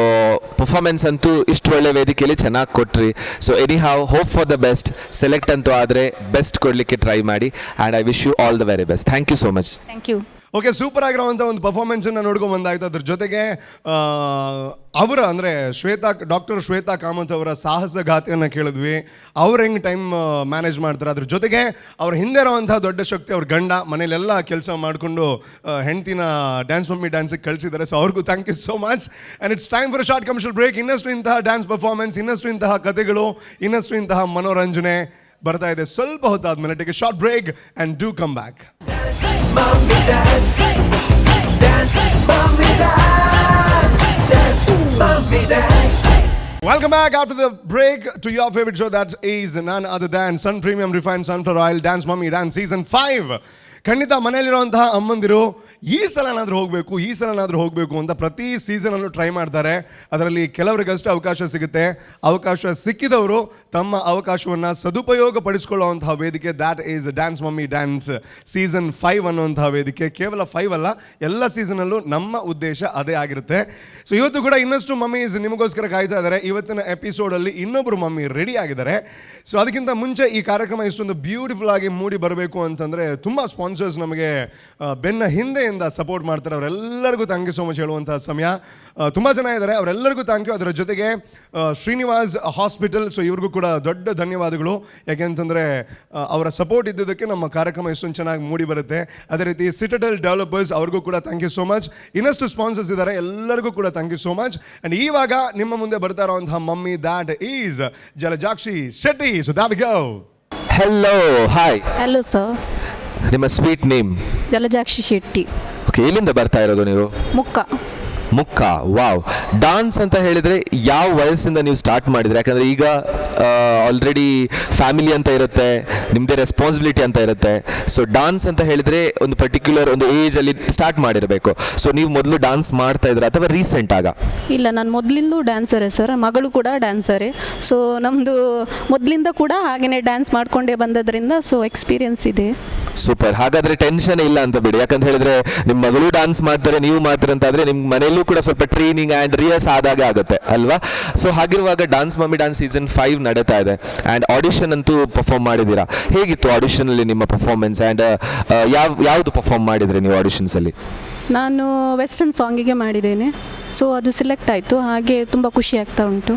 performance ಅಂತೂ ಇಷ್ಟು ಒಳ್ಳೆ ವೇದಿಕೆಯಲ್ಲಿ ಚೆನ್ನಾಗಿ ಕೊಟ್ರಿ. So anyhow, hope for the best. Select ಅಂತೂ ಆದರೆ best ಕೊಡಲಿಕ್ಕೆ try ಮಾಡಿ and I wish you all the very best. Thank you so much. Thank you. Okay, super ಆಗಿರುವಂಥ ಒಂದು ಪರ್ಫಾರ್ಮೆನ್ಸನ್ನು ನೋಡ್ಕೊಂಡು ಬಂದಾಯ್ತು. ಅದ್ರ ಜೊತೆಗೆ ಅವರ ಅಂದರೆ ಶ್ವೇತಾ, ಡಾಕ್ಟರ್ ಶ್ವೇತಾ ಕಾಮತ್ ಅವರ ಸಾಹಸ ಗಾಥೆಯನ್ನು ಕೇಳಿದ್ವಿ. ಅವ್ರು ಹೆಂಗೆ ಟೈಮ್ ಮ್ಯಾನೇಜ್ ಮಾಡ್ತಾರೆ, ಅದ್ರ ಜೊತೆಗೆ ಅವ್ರ ಹಿಂದೆ ಇರೋವಂಥ ದೊಡ್ಡ ಶಕ್ತಿ ಅವ್ರ ಗಂಡ. ಮನೇಲೆಲ್ಲ ಕೆಲಸ ಮಾಡಿಕೊಂಡು ಹೆಂಡ್ತಿನ ಡ್ಯಾನ್ಸ್ ಮಮ್ಮಿ ಡ್ಯಾನ್ಸಿಗೆ ಕಳಿಸಿದ್ದಾರೆ. ಸೊ ಅವ್ರಿಗೂ thank you so much, and it's time for short commercial break. ಇನ್ನಷ್ಟು ಇಂತಹ ಡ್ಯಾನ್ಸ್ ಪರ್ಫಾರ್ಮೆನ್ಸ್, ಇನ್ನಷ್ಟು ಇಂತಹ ಕಥೆಗಳು, ಇನ್ನಷ್ಟು ಇಂತಹ ಮನೋರಂಜನೆ. ಬರ್ತಾ ಇದೆ ಸ್ವಲ್ಪ ಹೊತ್ತಾದ್ಮೇಲೆ. Take a short break and do come back. Mummy dance, dance, mummy dance, dance, mummy dance. Welcome back after the break to your favorite show, that is none other than Sun Premium Refined Sunflower Oil Dance Mummy Dance Season 5. ಖಂಡಿತ ಮನೆಯಲ್ಲಿರುವಂತಹ ಅಮ್ಮಂದಿರು ಈ ಸಲನಾದರೂ ಹೋಗಬೇಕು, ಈ ಸಲನಾದರೂ ಹೋಗಬೇಕು ಅಂತ ಪ್ರತಿ ಸೀಸನಲ್ಲೂ try ಮಾಡ್ತಾರೆ. ಅದರಲ್ಲಿ ಕೆಲವರಿಗಷ್ಟೇ ಅವಕಾಶ ಸಿಗುತ್ತೆ. ಅವಕಾಶ ಸಿಕ್ಕಿದವರು ತಮ್ಮ ಅವಕಾಶವನ್ನು ಸದುಪಯೋಗ ಪಡಿಸ್ಕೊಳ್ಳುವಂತಹ ವೇದಿಕೆ, that is Dance Mummy Dance Season 5 ಅನ್ನುವಂತಹ ವೇದಿಕೆ. ಕೇವಲ 5 ಅಲ್ಲ, ಎಲ್ಲ ಸೀಸನಲ್ಲೂ ನಮ್ಮ ಉದ್ದೇಶ ಅದೇ ಆಗಿರುತ್ತೆ. ಸೊ ಇವತ್ತು ಕೂಡ ಇನ್ನಷ್ಟು ಮಮ್ಮೀಸ್ ನಿಮಗೋಸ್ಕರ ಕಾಯ್ತಾ ಇದ್ದಾರೆ. ಇವತ್ತಿನ ಎಪಿಸೋಡಲ್ಲಿ ಇನ್ನೊಬ್ಬರು ಮಮ್ಮಿ ರೆಡಿ ಆಗಿದ್ದಾರೆ. ಸೊ ಅದಕ್ಕಿಂತ ಮುಂಚೆ ಈ ಕಾರ್ಯಕ್ರಮ ಇಷ್ಟೊಂದು ಬ್ಯೂಟಿಫುಲ್ ಆಗಿ ಮೂಡಿ ಬರಬೇಕು ಅಂತಂದರೆ ತುಂಬ ಸ್ಪಾನ್ಸರ್ಸ್ ನಮಗೆ ಬೆನ್ನ ಹಿಂದೆಯಿಂದ ಸಪೋರ್ಟ್ ಮಾಡ್ತಾರೆ. ಅವರೆಲ್ಲರಿಗೂ thank you so much ಹೇಳುವಂಥ ಸಮಯ. ತುಂಬ ಜನ ಇದ್ದಾರೆ, ಅವರೆಲ್ಲರಿಗೂ thank you. ಅದರ ಜೊತೆಗೆ ಶ್ರೀನಿವಾಸ್ ಹಾಸ್ಪಿಟಲ್, ಸೊ ಇವ್ರಿಗೂ ಕೂಡ ದೊಡ್ಡ ಧನ್ಯವಾದಗಳು. ಯಾಕೆಂತಂದರೆ ಅವರ ಸಪೋರ್ಟ್ ಇದ್ದಿದ್ದಕ್ಕೆ ನಮ್ಮ ಕಾರ್ಯಕ್ರಮ ಇಷ್ಟೊಂದು ಚೆನ್ನಾಗಿ ಮೂಡಿ ಬರುತ್ತೆ. ಅದೇ ರೀತಿ ಸಿಟಡೆಲ್ ಡೆವಲಪರ್ಸ್, ಅವ್ರಿಗೂ ಕೂಡ thank you so much. ಇನ್ನಷ್ಟು ಸ್ಪಾನ್ಸರ್ಸ್ ಇದ್ದಾರೆ, ಎಲ್ಲರಿಗೂ ಕೂಡ thank you so much. And ಇವಾಗ ನಿಮ್ಮ ಮುಂದೆ ಬರ್ತಾ ಇರುವಂತಹ mummy, that is Jalajakshi Shetty. So there we go. Hello, hi. Hello sir. ನಿಮ್ಮ sweet name? Jalajakshi Shetty. Okay, ಎಲ್ಲಿಂದ ಬರ್ತಾ ಇರೋದು ನೀವು? ಮುಕ್ಕ. ಮುಕ್ಕ, ವಾವ್. ಡಾನ್ಸ್ ಅಂತ ಹೇಳಿದ್ರೆ ಯಾವ ವಯಸ್ಸಿಂದ ನೀವು ಸ್ಟಾರ್ಟ್ ಮಾಡಿದ್ರಿ? ಯಾಕಂದರೆ ಈಗ ಆಲ್ರೆಡಿ ಫ್ಯಾಮಿಲಿ ಅಂತ ಇರುತ್ತೆ, ನಿಮ್ಮದೇ ರೆಸ್ಪಾನ್ಸಿಬಿಲಿಟಿ ಅಂತ ಇರುತ್ತೆ. ಸೊ ಡಾನ್ಸ್ ಅಂತ ಹೇಳಿದರೆ ಒಂದು ಪರ್ಟಿಕ್ಯುಲರ್ ಒಂದು ಏಜಲ್ಲಿ ಸ್ಟಾರ್ಟ್ ಮಾಡಿರಬೇಕು. ಸೊ ನೀವು ಮೊದಲು ಡಾನ್ಸ್ ಮಾಡ್ತಾ ಇದ್ರ ಅಥವಾ ರೀಸೆಂಟ್ ಆಗ? ಇಲ್ಲ, ನಾನು ಮೊದಲಿಂದಲೂ ಡ್ಯಾನ್ಸರೇ ಸರ್. ಮಗಳು ಕೂಡ ಡ್ಯಾನ್ಸರೇ. ಸೊ ನಮ್ಮದು ಮೊದಲಿಂದ ಕೂಡ ಹಾಗೆಯೇ ಡ್ಯಾನ್ಸ್ ಮಾಡಿಕೊಂಡೇ ಬಂದದ್ರಿಂದ ಸೊ ಎಕ್ಸ್ಪೀರಿಯನ್ಸ್ ಇದೆ. ಸೂಪರ್, ಹಾಗಾದರೆ ಟೆನ್ಷನ್ ಇಲ್ಲ ಅಂತ ಬಿಡಿ. ಯಾಕಂತ ಹೇಳಿದ್ರೆ ನಿಮ್ಮ ಮಗಳು ಡಾನ್ಸ್ ಮಾಡ್ತಾರೆ, ನೀವು ಮಾಡ್ತಾರೆ ಅಂತ ಆದರೆ ನಿಮ್ಮ ಮನೆಯಲ್ಲೂ ಕೂಡ ಸ್ವಲ್ಪ ಟ್ರೈನಿಂಗ್ ಆ್ಯಂಡ್ ರಿಯರ್ಸ್ ಆದಾಗೆ ಆಗುತ್ತೆ ಅಲ್ವಾ? ಸೊ ಹಾಗಿರುವಾಗ ಡಾನ್ಸ್ ಮಮ್ಮಿ ಡಾನ್ಸ್ ಸೀಸನ್ 5 ನಡೀತಾ ಇದೆ ಆ್ಯಂಡ್ ಆಡಿಷನ್ ಅಂತೂ ಪರ್ಫಾರ್ಮ್ ಮಾಡಿದ್ದೀರಾ. ಹೇಗಿತ್ತು ಆಡಿಷನಲ್ಲಿ ನಿಮ್ಮ ಪರ್ಫಾರ್ಮೆನ್ಸ್ ಆ್ಯಂಡ್ ಯಾವುದು ಪರ್ಫಾರ್ಮ್ ಮಾಡಿದ್ರಿ ನೀವು ಆಡಿಷನ್ಸಲ್ಲಿ? ನಾನು ವೆಸ್ಟರ್ನ್ ಸಾಂಗಿಗೆ ಮಾಡಿದ್ದೇನೆ. ಸೊ ಅದು ಸೆಲೆಕ್ಟ್ ಆಯಿತು, ಹಾಗೆ ತುಂಬ ಖುಷಿ ಆಗ್ತಾ ಉಂಟು.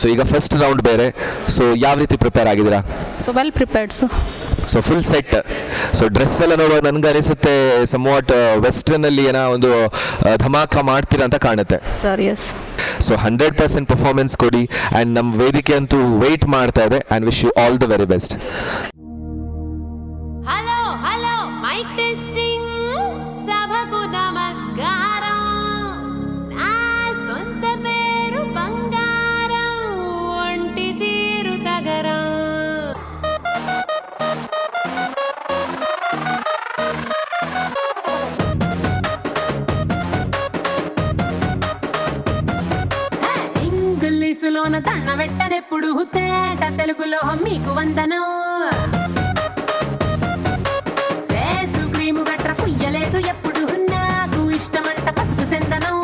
ಸೊ ಈಗ ಫಸ್ಟ್ ರೌಂಡ್ ಬೇರೆ, ಸೊ ಯಾವ ರೀತಿ ಪ್ರಿಪೇರ್ ಆಗಿದ್ದೀರಾ? So well prepared, so So full set. So dress ಎಲ್ಲ ನೋಡುವಾಗ ನನ್ಗೆ ಅನಿಸುತ್ತೆ ಸಮ್ವಾಟ್ ವೆಸ್ಟರ್ನ್ ಅಲ್ಲಿ ಏನೋ ಒಂದು ಧಮಾಕ ಮಾಡ್ತೀರಾ ಅಂತ ಕಾಣುತ್ತೆ. Sir, yes. So 100% performance ಕೊಡಿ ಆ್ಯಂಡ್ ನಮ್ಮ ವೇದಿಕೆ ಅಂತೂ ವೆಯ್ಟ್ ಮಾಡ್ತಾ ಇದೆ and wish you all the very best. Hello hello, mic testing, సభకు నమస్కారం. నా సొంత పేరు బంగారం, ఒంటి తీరు తగరం. ఇంగ్లీషులోన దండ పెట్టనెప్పుడు, తేట తెలుగులో మీకు వందనం. ఫేసు క్రీము గట్ర పుయ్యలేదు ఎప్పుడు, నాకు ఇష్టమంట పసుపు సెందనం.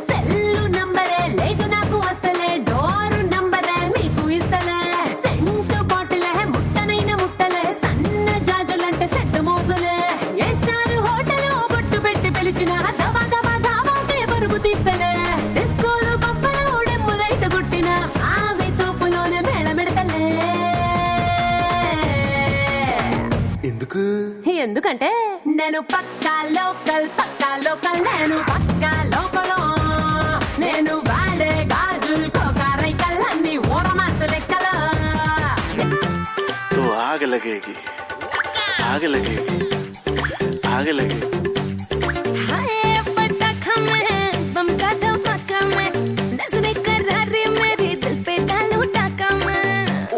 సెల్లు నంబరే లేదు నాకు అసలే, డోరు నంబరే మీకు ఇస్తలే. సెంటు బాటిలే ముట్టనైన ముట్టలే, సన్న జాజులంటే సెట్టు మోజులే. ఏ స్టార్ హోటల్ బొట్టు పెట్టి పిలిచిన దవా దవా దావాకే పరుగు తీస్తలే. డిస్కోలు పబ్బలు డెమ్ము లైట్ కొట్టిన ఆమె తోపులోనే మేళమెడతలే. ఎందుకు? ఎందుకంటే నేను పక్కా లోకల్, పక్కా లోకల్, నేను పక్కా లోకల్. నేను వాడే గాజుల్ కోకారైకల్ అన్ని ఊరమాస లెక్కల. तो आग लगेगी, आग लगेगी, आग लगेगी. हाय पटाखा में बम का धमाका में, नजरे करारे मेरे दिल पे डालो डाका में.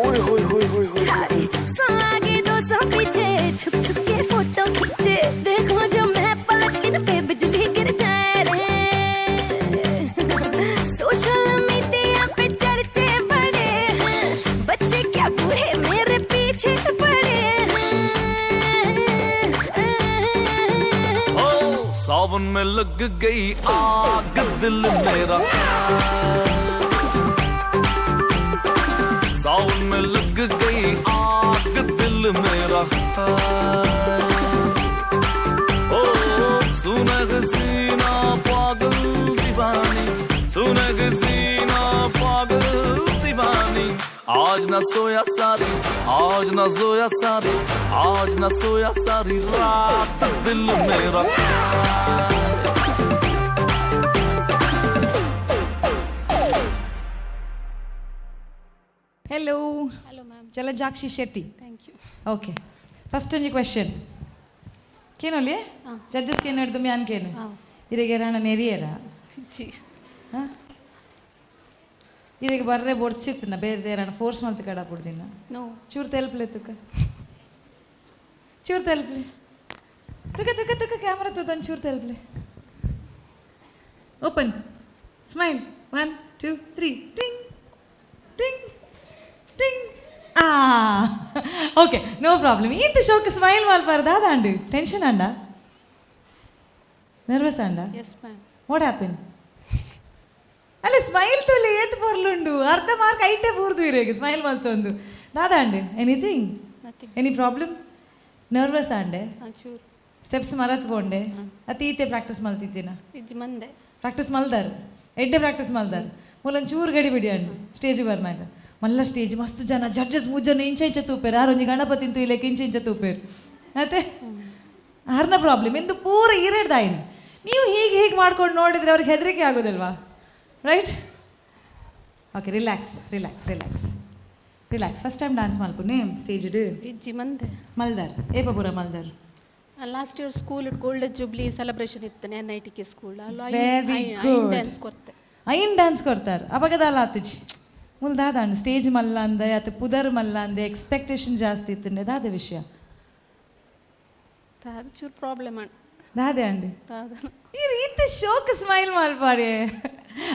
ओए होए होए होए होए. सौ आगे 200 पीछे, छुप छुप के फोटो खींचे. देखो जो मैं पलट इन पे बिजली गिर जाए रे. सोशल मीडिया पे चर्चे बड़े हैं, बच्चे क्या बूढ़े मेरे पीछे पड़े हैं. ओ सावन में लग गई आग दिल मेरा, सावन में लग गई आग दिल मेरा. ओ सुनग सीना पागल दीवानी, सुनग सीना पागल दीवानी. आज ना सोया सारी, आज ना सोया सारी, आज ना सोया सारी रात दिल मेरा. Hello. Hello ma'am. Jalajakshi Shetty. Thank you. Okay, first ಒಂಜಿ ಕ್ವೆಶನ್ ಕೇನೊಲಿ, ಜಡ್ಜಸ್ ಕೇನು ಹಿಡ್ದು ಮ್ಯಾನ್ ಕೇನು. ಇರೆಗೆ ರಾಣ ನೆರಿಯರ? ಜಿ. ಇರೆಗೆ ಬರ್ರೆ ಬೊಡ್ಚಿತ್ತನ ಬೇರೆ ದೇರಣ ಫೋರ್ಸ್ ಮಲ್ತ್ ಕಡ ಪುಡ್ದಿನ? ನೋ. ಚೂರು ತೆಲ್ಪ್ಲೆ ತುಕ, ಚೂರು ತೆಲ್ಪ್ಲೆ ತುಕ ತುಕ ತುಕ ಕ್ಯಾಮ್ರಾ ತೂದನ್ ಚೂರು ತೆಲ್ಪ್ಲೆ. Open smile, 1 2 3, ಟಿಂಗ್ ಟಿಂಗ್ ಟಿಂಗ್. ಆ ಓಕೆ, ನೋ ಪ್ರಾಬ್ಲಮ್. ಈತ ಶೋಕ್ ಸ್ಮೈಲ್ ಮಲ್ಪಾರ ದಾದಾಂಡು? ಟೆನ್ಷನ್ ಅಂಡ? ನರ್ವಸ್ ಅಂಡ? Yes ma'am. What happen? ಅಲ್ಲ, ಸ್ಮೈಲ್ ತುಲೆ ಏತ್ ಪೊರ್ಲುಂಡು. ಅರ್ಧ ಮಾರ್ಕ್ ಐಟೆ ಪೂರ್ದು ಇರೇಗೆ ಸ್ಮೈಲ್ ಮಲ್ತೊಂದು. ದಾದಾಂಡು anything? Nothing. Any problem? Nervous ಆಂಡೆ? ಚೂರು. ಸ್ಟೆಪ್ಸ್ ಮರತ್ ಪೋಂಡೆ? ಅತಿ ಈತೆ ಪ್ರಾಕ್ಟೀಸ್ ಮಲ್ತಿದ್ದೀನ? ಇಜ್ಜಿ, ಮಂದೆ. ಪ್ರಾಕ್ಟೀಸ್ ಮಲ್ದಾರ್, ಎಡ್ಡೆ ಪ್ರಾಕ್ಟೀಸ್ ಮಲ್ದಾರ್. ಮೂಲೊಂದು ಚೂರು ಗಡಿ ಬಿಡಿ ಅಂಡು ಸ್ಟೇಜ್ ಬರ್ನಾಗ. ಮಲ್ಲ ಸ್ಟೇಜ್, ಮಸ್ತ್ ಜನ ಜಡ್ಜಸ್, ಮೂರು ಜನ ಇಂಚ ಇಂಚ ತೂಪೇರು. ಆರೊಂಜಿ ಗಣಪತಿ ತೂಯ್ಲೆಕ್ ಇಂಚ ಇಂಚ ತೂಪೇರು. ಮತ್ತೆ ಆರ್ನ ಪ್ರಾಬ್ಲಮ್ ಎಂದು ಪೂರ ಈರೆಡ್ದಾಯಿನಿ. ನೀವು ಹೀಗೆ ಹೀಗೆ ಮಾಡ್ಕೊಂಡು ನೋಡಿದರೆ ಅವ್ರಿಗೆ ಹೆದರಿಕೆ ಆಗೋದಿಲ್ವಾ? Right, okay, relax relax relax relax. First time dance ಮಲ್ಪುನೆ stage? ಇಜ್ಜಿ, ಮಂದೆ. ಮಲ್ದಾರ್ ಏಪ ಪೂರ ಮಲ್ದಾರ್? Last year school golden jubilee celebration ಇತ್ತು, N I T K school. Very good. Dance ಕೊರ್ತೆ. ಐನ್ ಡ್ಯಾನ್ಸ್ ಕೊಡ್ತಾರೆ ಅಪಗದಾಲ ಆತಿಜಿ. ಮುಲ್ ದಾದಾಂಡ್ ಸ್ಟೇಜ್ ಮಲ್ಲ ಅಂದೆ, ಅತ್ತ ಪುದರ್ ಮಲ್ಲ ಅಂದೆ, ಎಕ್ಸ್ಪೆಕ್ಟೇಷನ್ ಜಾಸ್ತಿ ಇತ್ತಂಡೆ, ದಾದ ವಿಷಯ? ಅದು ಚೂರು ಪ್ರಾಬ್ಲಮ್ ಅಂಡ್. ದಾದೆ ಅಂಡಿ? ದಾದ. ಈ ಶೋಕ್ ಸ್ಮೈಲ್ ಮಲ್ಪಾರೆ.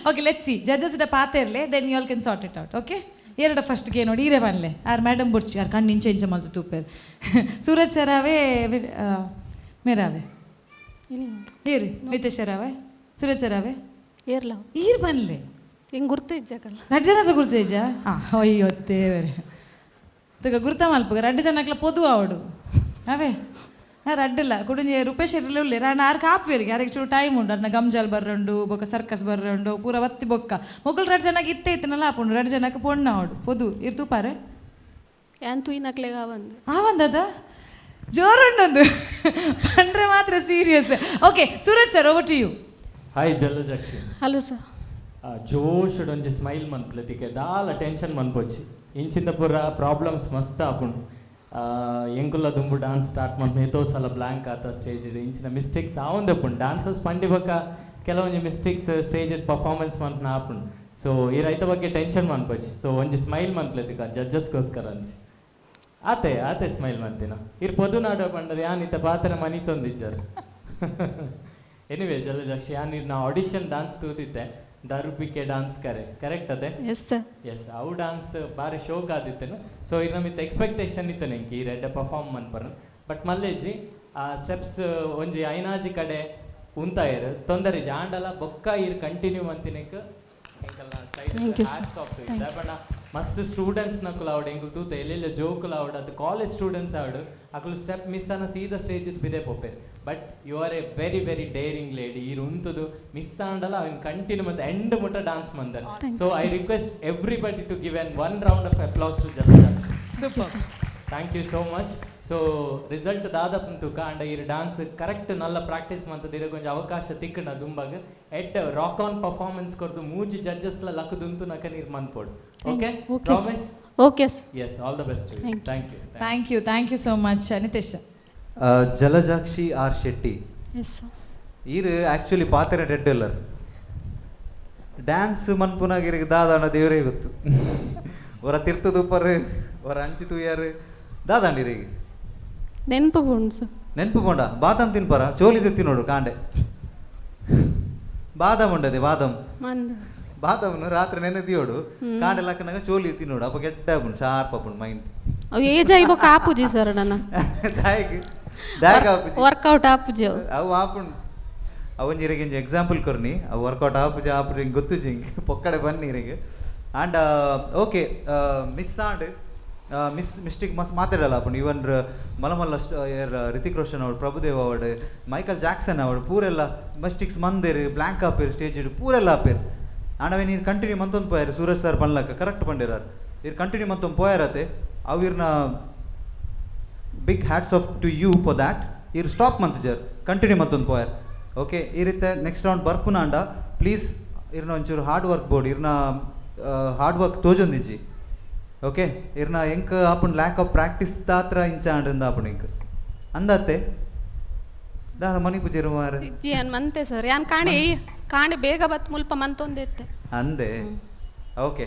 ಓಕೆ, let see, judges ಇಡ ಪಾತೆ ಇರ್ಲೆ, then you all can sort it out. Okay, ಎರಡ ಫಸ್ಟ್ಗೆ ನೋಡಿ ಈರೇ ಬನ್ಲೆ. ಆರ್ ಮೇಡಮ್ ಬುಡ್ಚಿ, ಆರ್ ಕಣ್ಣು ಇಂಚ ಇಂಚ ಮಲ್ತು ತೂಪೇರು. ಸೂರಜ್ ಸರ್ ಅವೇ, ಮೇರಾವೆ ಏರಿ, ನಿತೇಶ್ ಸರ್ ಅವೇ, ಸೂರಜ್ ಸರ್ ಅವೇ. ಏರ್ಲ. ಈರ್ ಬನ್ಲೆ. ಹಿಂಗೆ ಗುರ್ತ ಇಜ್ಜಕಲ್ಲ. ರಡ್ಡು ಜನ ಗುರ್ತ ಇಜ್ಜಾ? ಹಾಂ, ಅಯ್ಯೋ ದೇವರೇ. ತಗ ಗುರ್ತ ಮಲ್ಪುಗ. ರಡ್ಡು ಜನಕ್ಲ ಪೊದು ಆವಡು ಅವೇ. ಹಾಂ, ರಡ್ಡಿಲ್ಲ ಕುಡುಂಜೆ ರೂಪೇಶ್ ಇರ್ಲಿ ಉಲ್ಲೆ ರಾಣ. ಆರ್ ಕಾಪೇರಿಗೆ ಯಾರಿಗೆ ಚೂರು ಟೈಮ್ ಉಂಡು. ಅರ್ನ ಗಮ್ಜಾಲ್ ಬರ್ರಂಡು, ಬೊಕ್ಕ ಸರ್ಕಸ್ ಬರ್ರಂಡು, ಪೂರ ಬತ್ತಿ ಬೊಕ್ಕ ಮೊಗಲ್ ರಡ್ಡು ಜನಕ್ಕೆ ಇತ್ತೆ ಇತ್ತನಲ್ಲ ಆಪುಂಡು. ರಡ್ಡು ಜನಕ್ಕೆ ಪೊಣ್ಣು ಆವಡು ಪೊದು ಇರ್ ತೂಪಾರೆ. ಯಾನ್ ತೂಯಿನಕ್ಲೆಗ ಆವಂದು. ಆವಂದದ ಜೋರುಂಡೊಂದು ಪಂಡ್ರೆ ಮಾತ್ರ serious. Okay Suraj sir, over to you. Hi Jalajakshi. Hello sir. ಜೋಶ್ ಒಂಜಿ ಸ್ಮೈಲ್ ಮನ್ಪುಲೆ. ದಾಲ ಟೆನ್ಷನ್ ಮನ್ಪೊಚ್ಚಿ. ಇಂಚಿಂದ ಪೂರ ಪ್ರಾಬ್ಲಮ್ಸ್ ಮಸ್ತ್ ಆಪುಂಡು. ಎಂಕುಲ ದುಂಬು ಡಾನ್ಸ್ ಸ್ಟಾರ್ಟ್ ಮನ್ಪು ಏತೋ ಸಲ ಬ್ಲ್ಯಾಂಕ್ ಆತ ಸ್ಟೇಜ್. ಇಂಚಿನ ಮಿಸ್ಟೇಕ್ಸ್ ಆವಂದಪ್ಪುಂಡು. ಡಾನ್ಸರ್ಸ್ ಪಂಡಿ ಬೊಕ್ಕ ಕೆಲವೊಂಜಿ ಮಿಸ್ಟೇಕ್ಸ್ ಸ್ಟೇಜ್ ಪರ್ಫಾರ್ಮೆನ್ಸ್ ಮನ್ಪುನ ಆಪುಂಡು. ಸೊ ಈ ರೈತ ಬಗ್ಗೆ ಟೆನ್ಷನ್ ಮನ್ಪೊಚ್ಚಿ. ಸೊ ಒಂಜಿ ಸ್ಮೈಲ್ ಮನ್ಪ್ಲೆ ಜಡ್ಜಸ್ಗೋಸ್ಕರ ಅಂಚಿ. ಆತೆ ಆತೆ ಸ್ಮೈಲ್ ಮಂತಿನ. ಇರ್ ಪೊದು ನಾಡ ಪಂಡರ್ ಯಾನ್ ಇತ್ತ ಪಾತ್ರ ಮನಿತೊಂದಿಜ್ಜಾರ್. ಎನಿವೇ ಜಲಜಾಕ್ಷಿ, ಯಾನ್ ಇರ್ನ ಆಡಿಷನ್ ಡಾನ್ಸ್ ತೂತಿದ್ದೆ, ದಾರುಪಿಕೆ ಡಾನ್ಸ್ ಕರೆ, ಕರೆಕ್ಟ್ ಅದೇ? Yes sir. S, ಅವು ಡಾನ್ಸ್ ಬಾರಿ ಶೋಕ್ ಆದಿತ್ತೇನು. ಸೊ ಇರ್ ನಮಿತ್ ಎಕ್ಸ್ಪೆಕ್ಟೇಷನ್ ಇತ್ತು ನೆಂಕಿ ಈ ರೆಡ್ಡೆ ಪರ್ಫಾರ್ಮ್ ಮನ್ಪರ್. ಬಟ್ ಮಲ್ಲೇಜಿ ಆ ಸ್ಟೆಪ್ಸ್ ಒಂಜಿ ಐನಾಜಿ ಕಡೆ ಉಂತಾಯರು ತೊಂದರೆ ಜಾಂಡಲ ಬೊಕ್ಕ ಇರ್ ಕಂಟಿನ್ಯೂ ಅಂತಿನೆಕ್. Thank you, sir. Thank you. ಮಸ್ತ್ ಸ್ಟೂಡೆಂಟ್ಸ್ ನಕುಲು ಆವಡು, ಎಂಕುಲು ತೂತ ಎಲ್ಲೆಲ್ಲ ಜೋಕುಲು ಆವಡು, ಅದು ಕಾಲೇಜ್ ಸ್ಟೂಡೆಂಟ್ಸ್ ಆವಡು, ಅಕುಲು ಸ್ಟೆಪ್ ಮಿಸ್ ಅನ್ನ ಸೀದಾ stage ಬಿದೆ ಪೋಪೇರು. But you are a very very daring lady. ಈರ್ ಉಂತುದು ಮಿಸ್ ಆಂಡಲ ಅವನ್ ಕಂಟಿನ್ಯೂ ಮತ್ತೆ ಎಂಡ್ ಮುಟ್ಟ dance ಮಂದರ್. Thank so you, I sir. Request everybody to give an one round of applause to Jalajakshi. Super. Thank you so much. So result ದಾದ ತುಕ and ಈರ್ dance correct ನಲ್ಲ practice ಮಂತದ ಕೊಂಚ ಅವಕಾಶ ತಿಕ್ಕಣ ದುಂಬಾಗ ಎಡ್ rock ಆನ್ performance ಕೊರ್ದು ಮೂಜಿ judges ಲ ಲಕ್ಕದುಂತು ನಕ ನೀರ್ ಮನ್ಪೋಡು. Okay? Okay sir. Promise? Okay sir. Yes, all the best. Thank you. Thank you. Thank you, thank you so much Nitesh sir. Jalajakshi R Shetty. Yes sir. ಈರ್ actually ಪಾತೆರ dead ಎಲ್ಲರ್ dance ಮನ್ಪುನಾಗ ಇರಿಗೆ ದಾದಾಂಡ ದೇವರೇ ಗೊತ್ತು. ಹೊರ ತಿರ್ತು ತೂಪರ್, ಹೊರ ಅಂಚಿ ತೂಯಾರು, ದಾದಾಂಡ ಇರಿಗೆ? ನೆನಪು ಪೋಂಡು ಸರ್. ನೆನಪು ಪೋಂಡ? ಬಾದಾಮ್ ತಿನ್ಪರ? ಚೋಲಿ ತೆತ್ತಿ ನೋಡು ಕಾಂಡೆ. ಬಾದಾಮ್ ಉಂಡದೆ, ಬಾದಾಮ್. ಮಂದ. ಬಾದಾಮ್ನು ರಾತ್ರಿ ನೆನೆ ದಿಯೋಡು, ಕಾಂಡೆ ಲಕ್ಕನಾಗ ಚೋಲಿ ತಿನ್ನೋಡು. ಅಪ್ಪ ಗೆಡ್ಡ ಆಪುಂಡು, ಶಾರ್ಪ್ ಆಪುಂಡು ಮೈಂಡ್. ಅವು ಏಜ್ ಆಯ್ಬೊಕ್ಕ ಆಪುಜಿ ಸರ್ ನನ್ನ. ದಾಯಕ್ ದಾಯಕ್ ಆಪುಜಿ? ವರ್ಕೌಟ್ ಆಪುಜಿ ಅವು. ಅವು ಆಪುಂಡು. ಅವೊಂಜಿ ಇರೆಗ್ ಒಂಜಿ ಎಕ್ಸಾಂಪಲ್ ಕೊರ್ನಿ. ಅವು ವರ್ಕೌಟ್ ಆಪುಜಿ ಆಪುಜಿ ಹಿಂಗೆ ಗೊತ್ತುಜಿ, ಹಿಂಗೆ ಪೊಕ್ಕಡೆ ಬನ್ನಿ ಇರೆಗ್. ಆಂಡ okay, miss and miss mistake ಮಸ್ತ್ ಮಾತಾಡಲ್ಲ ಆಪುಂಡು. ಇವನ್ ಮಲ್ಲ ಮಲ್ಲ ಏರ್ ರಿತಿಕ್ ರೋಷನ್ ಅವಡು, ಪ್ರಭುದೇವ್ ಅವಡು, ಮೈಕಲ್ ಜಾಕ್ಸನ್ ಅವಡು, ಪೂರೆಲ್ಲ ಮಿಸ್ಟೇಕ್ಸ್ ಮಂದೇರು, ಬ್ಲ್ಯಾಂಕ್ ಆಪೇರು ಸ್ಟೇಜ್ ಪೂರೆಲ್ಲ ಆಪೇರು. ಆಂಡ ಅವೆ ನೀರು ಕಂಟಿನ್ಯೂ ಮಂತೊಂದು ಪೋಯಾರು. ಸೂರಜ್ ಸರ್ ಪನ್ಲಕ್ಕ ಕರೆಕ್ಟ್ ಪಂಡಿರಾರ್. ಇರ್ ಕಂಟಿನ್ಯೂ ಮಂತೊಂದು ಪೋಯಾರತೆ. ಅವು ಇರ್ನ big hats off to you for that. ಇರ್ ಸ್ಟಾಪ್ ಮಂತಜರ್, ಕಂಟಿನ್ಯೂ ಮಂತೊಂದು ಪೋಯಾರ್. ಓಕೆ, ಈ ರೀತಿ ನೆಕ್ಸ್ಟ್ ರೌಂಡ್ ಬರ್ಪುನಾಂಡ ಪ್ಲೀಸ್ ಇರ್ನ ಒಂಚೂರು ಹಾರ್ಡ್ ವರ್ಕ್ ಬೋರ್ಡ್. ಇರ್ನ ಹಾರ್ಡ್ ವರ್ಕ್ ತೋಜೊಂದಿಜ್ಜಿ. ಓಕೆ ಇರ್ನ ಎಂಕ್ ಆಪುಂಡು ಲ್ಯಾಕ್ ಆಫ್ ಪ್ರಾಕ್ಟೀಸ್ ತಾತ್ರ ಇಂಚ ಆಂಡ್ ಆಪುಂಡು ಎಂಕ್ ಅಂದಾತೆ ದಾದ ಮನಿ ಪೂಜೆರು ಮಾರೆ. ಇಜ್ಜಿ, ಅನ್ ಮಂತೆ ಸರ್, ಯಾನ್ ಕಾಣೆ ಕಾಣೆ ಬೇಗ ಬತ್ ಮುಲ್ಪ ಮಂತೊಂದಿತ್ತೆ. ಅಂದೆ, ಓಕೆ,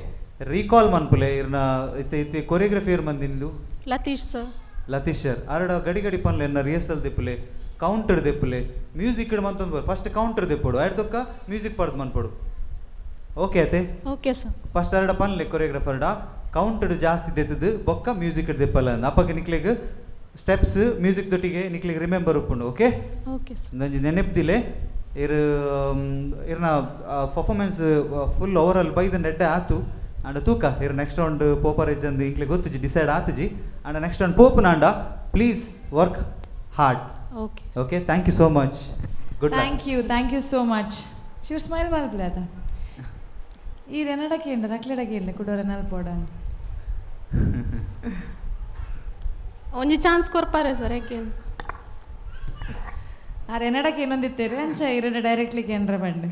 ರೀಕಾಲ್ ಮನ್ಪುಲೆ ಇರ್ನ ಇತ್ತೆ ಇತ್ತೆ ಕೊರಿಯೋಗ್ರಫಿ ಇರ್ ಮಂದಿಂದು. ಲತೀಶ್ ಸರ್. ಲತೀಶ್ ಸರ್ ಆರಡ ಗಡಿ ಗಡಿ ಪನ್ಲೆ, ಎನ್ನ ರಿಹರ್ಸಲ್ ದೆಪ್ಪುಲೆ, ಕೌಂಟರ್ ದೆಪ್ಪುಲೆ, ಮ್ಯೂಸಿಕ್ ಮಂತೊಂದು ಫಸ್ಟ್ ಕೌಂಟರ್ ದೆಪ್ಪೊಡು, ಐಡ್ದೊಕ್ಕ ಮ್ಯೂಸಿಕ್ ಪಡ್ದು ಮನ್ಪೊಡು. ಓಕೆ ಅತೆ? Okay sir. First ಅರಡ ಪನ್ಲೆ ಕೊರಿಯೋಗ್ರಫರ್ಡ, ಕೌಂಟರ್ ಜಾಸ್ತಿ ದೆತ್ತದು ಬೊಕ್ಕ ಮ್ಯೂಸಿಕ್ ದೆಪ್ಪಲ್ಲ. ಅಪ್ಪಗೆ ನಿಕ್ಲೆಗ್ ಸ್ಟೆಪ್ಸ್ ಮ್ಯೂಸಿಕ್ ದೊಟ್ಟಿಗೆ ನಿಕ್ಲೆಗ್ ರಿಮೆಂಬರ್ ಉಪ್ಪುಂಡು. ಓಕೆ? Okay sir. ಒಂಜಿ ನೆನಪ್ದಿಲೆ ಇರ್ ಇರ್ನ ಪರ್ಫಾರ್ಮೆನ್ಸ್ ಫುಲ್ ಓವರ್ ಆಲ್ ಬೈದ ನೆಡ್ಡೆ ಆತು. ಅಂಡ್ ತೂಕ ಇರ್ ನೆಕ್ಸ್ಟ್ ರೌಂಡ್ ಪೋಪರೇಜ್ ಅಂದ್ ಇಂಕ್ಲೆ ಗೊತ್ತುಜಿ, ಡಿಸೈಡ್ ಆತುಜಿ. ಅಂಡ್ ನೆಕ್ಸ್ಟ್ ರೌಂಡ್ ಪೋಪುನಾಂಡ please work hard. Okay. Okay, thank you so much, good luck. Thank you, thank you so much. Sure smile ಮಲ್ಪಲೆ ಆತ. ಈ ರೆನಡಕ್ಕೆ ಉಂಡ ರಕ್ಲೆಡಕ್ಕೆ ಇಲ್ಲ ಕುಡೋರ ನಲ್ಪೋಡ. ಒಂಜಿ ಚಾನ್ಸ್ ಕೊರ್ಪಾರೆ ಸರ್ ಯಾಕೆ? ಆ ರೆನಡಕ್ಕೆ ಇನ್ನೊಂದಿತ್ತೇರಿ ಅಂಚ ಇರಡ ಡೈರೆಕ್ಟ್ಲಿ ಕೇಂದ್ರ ಬಂಡೆ.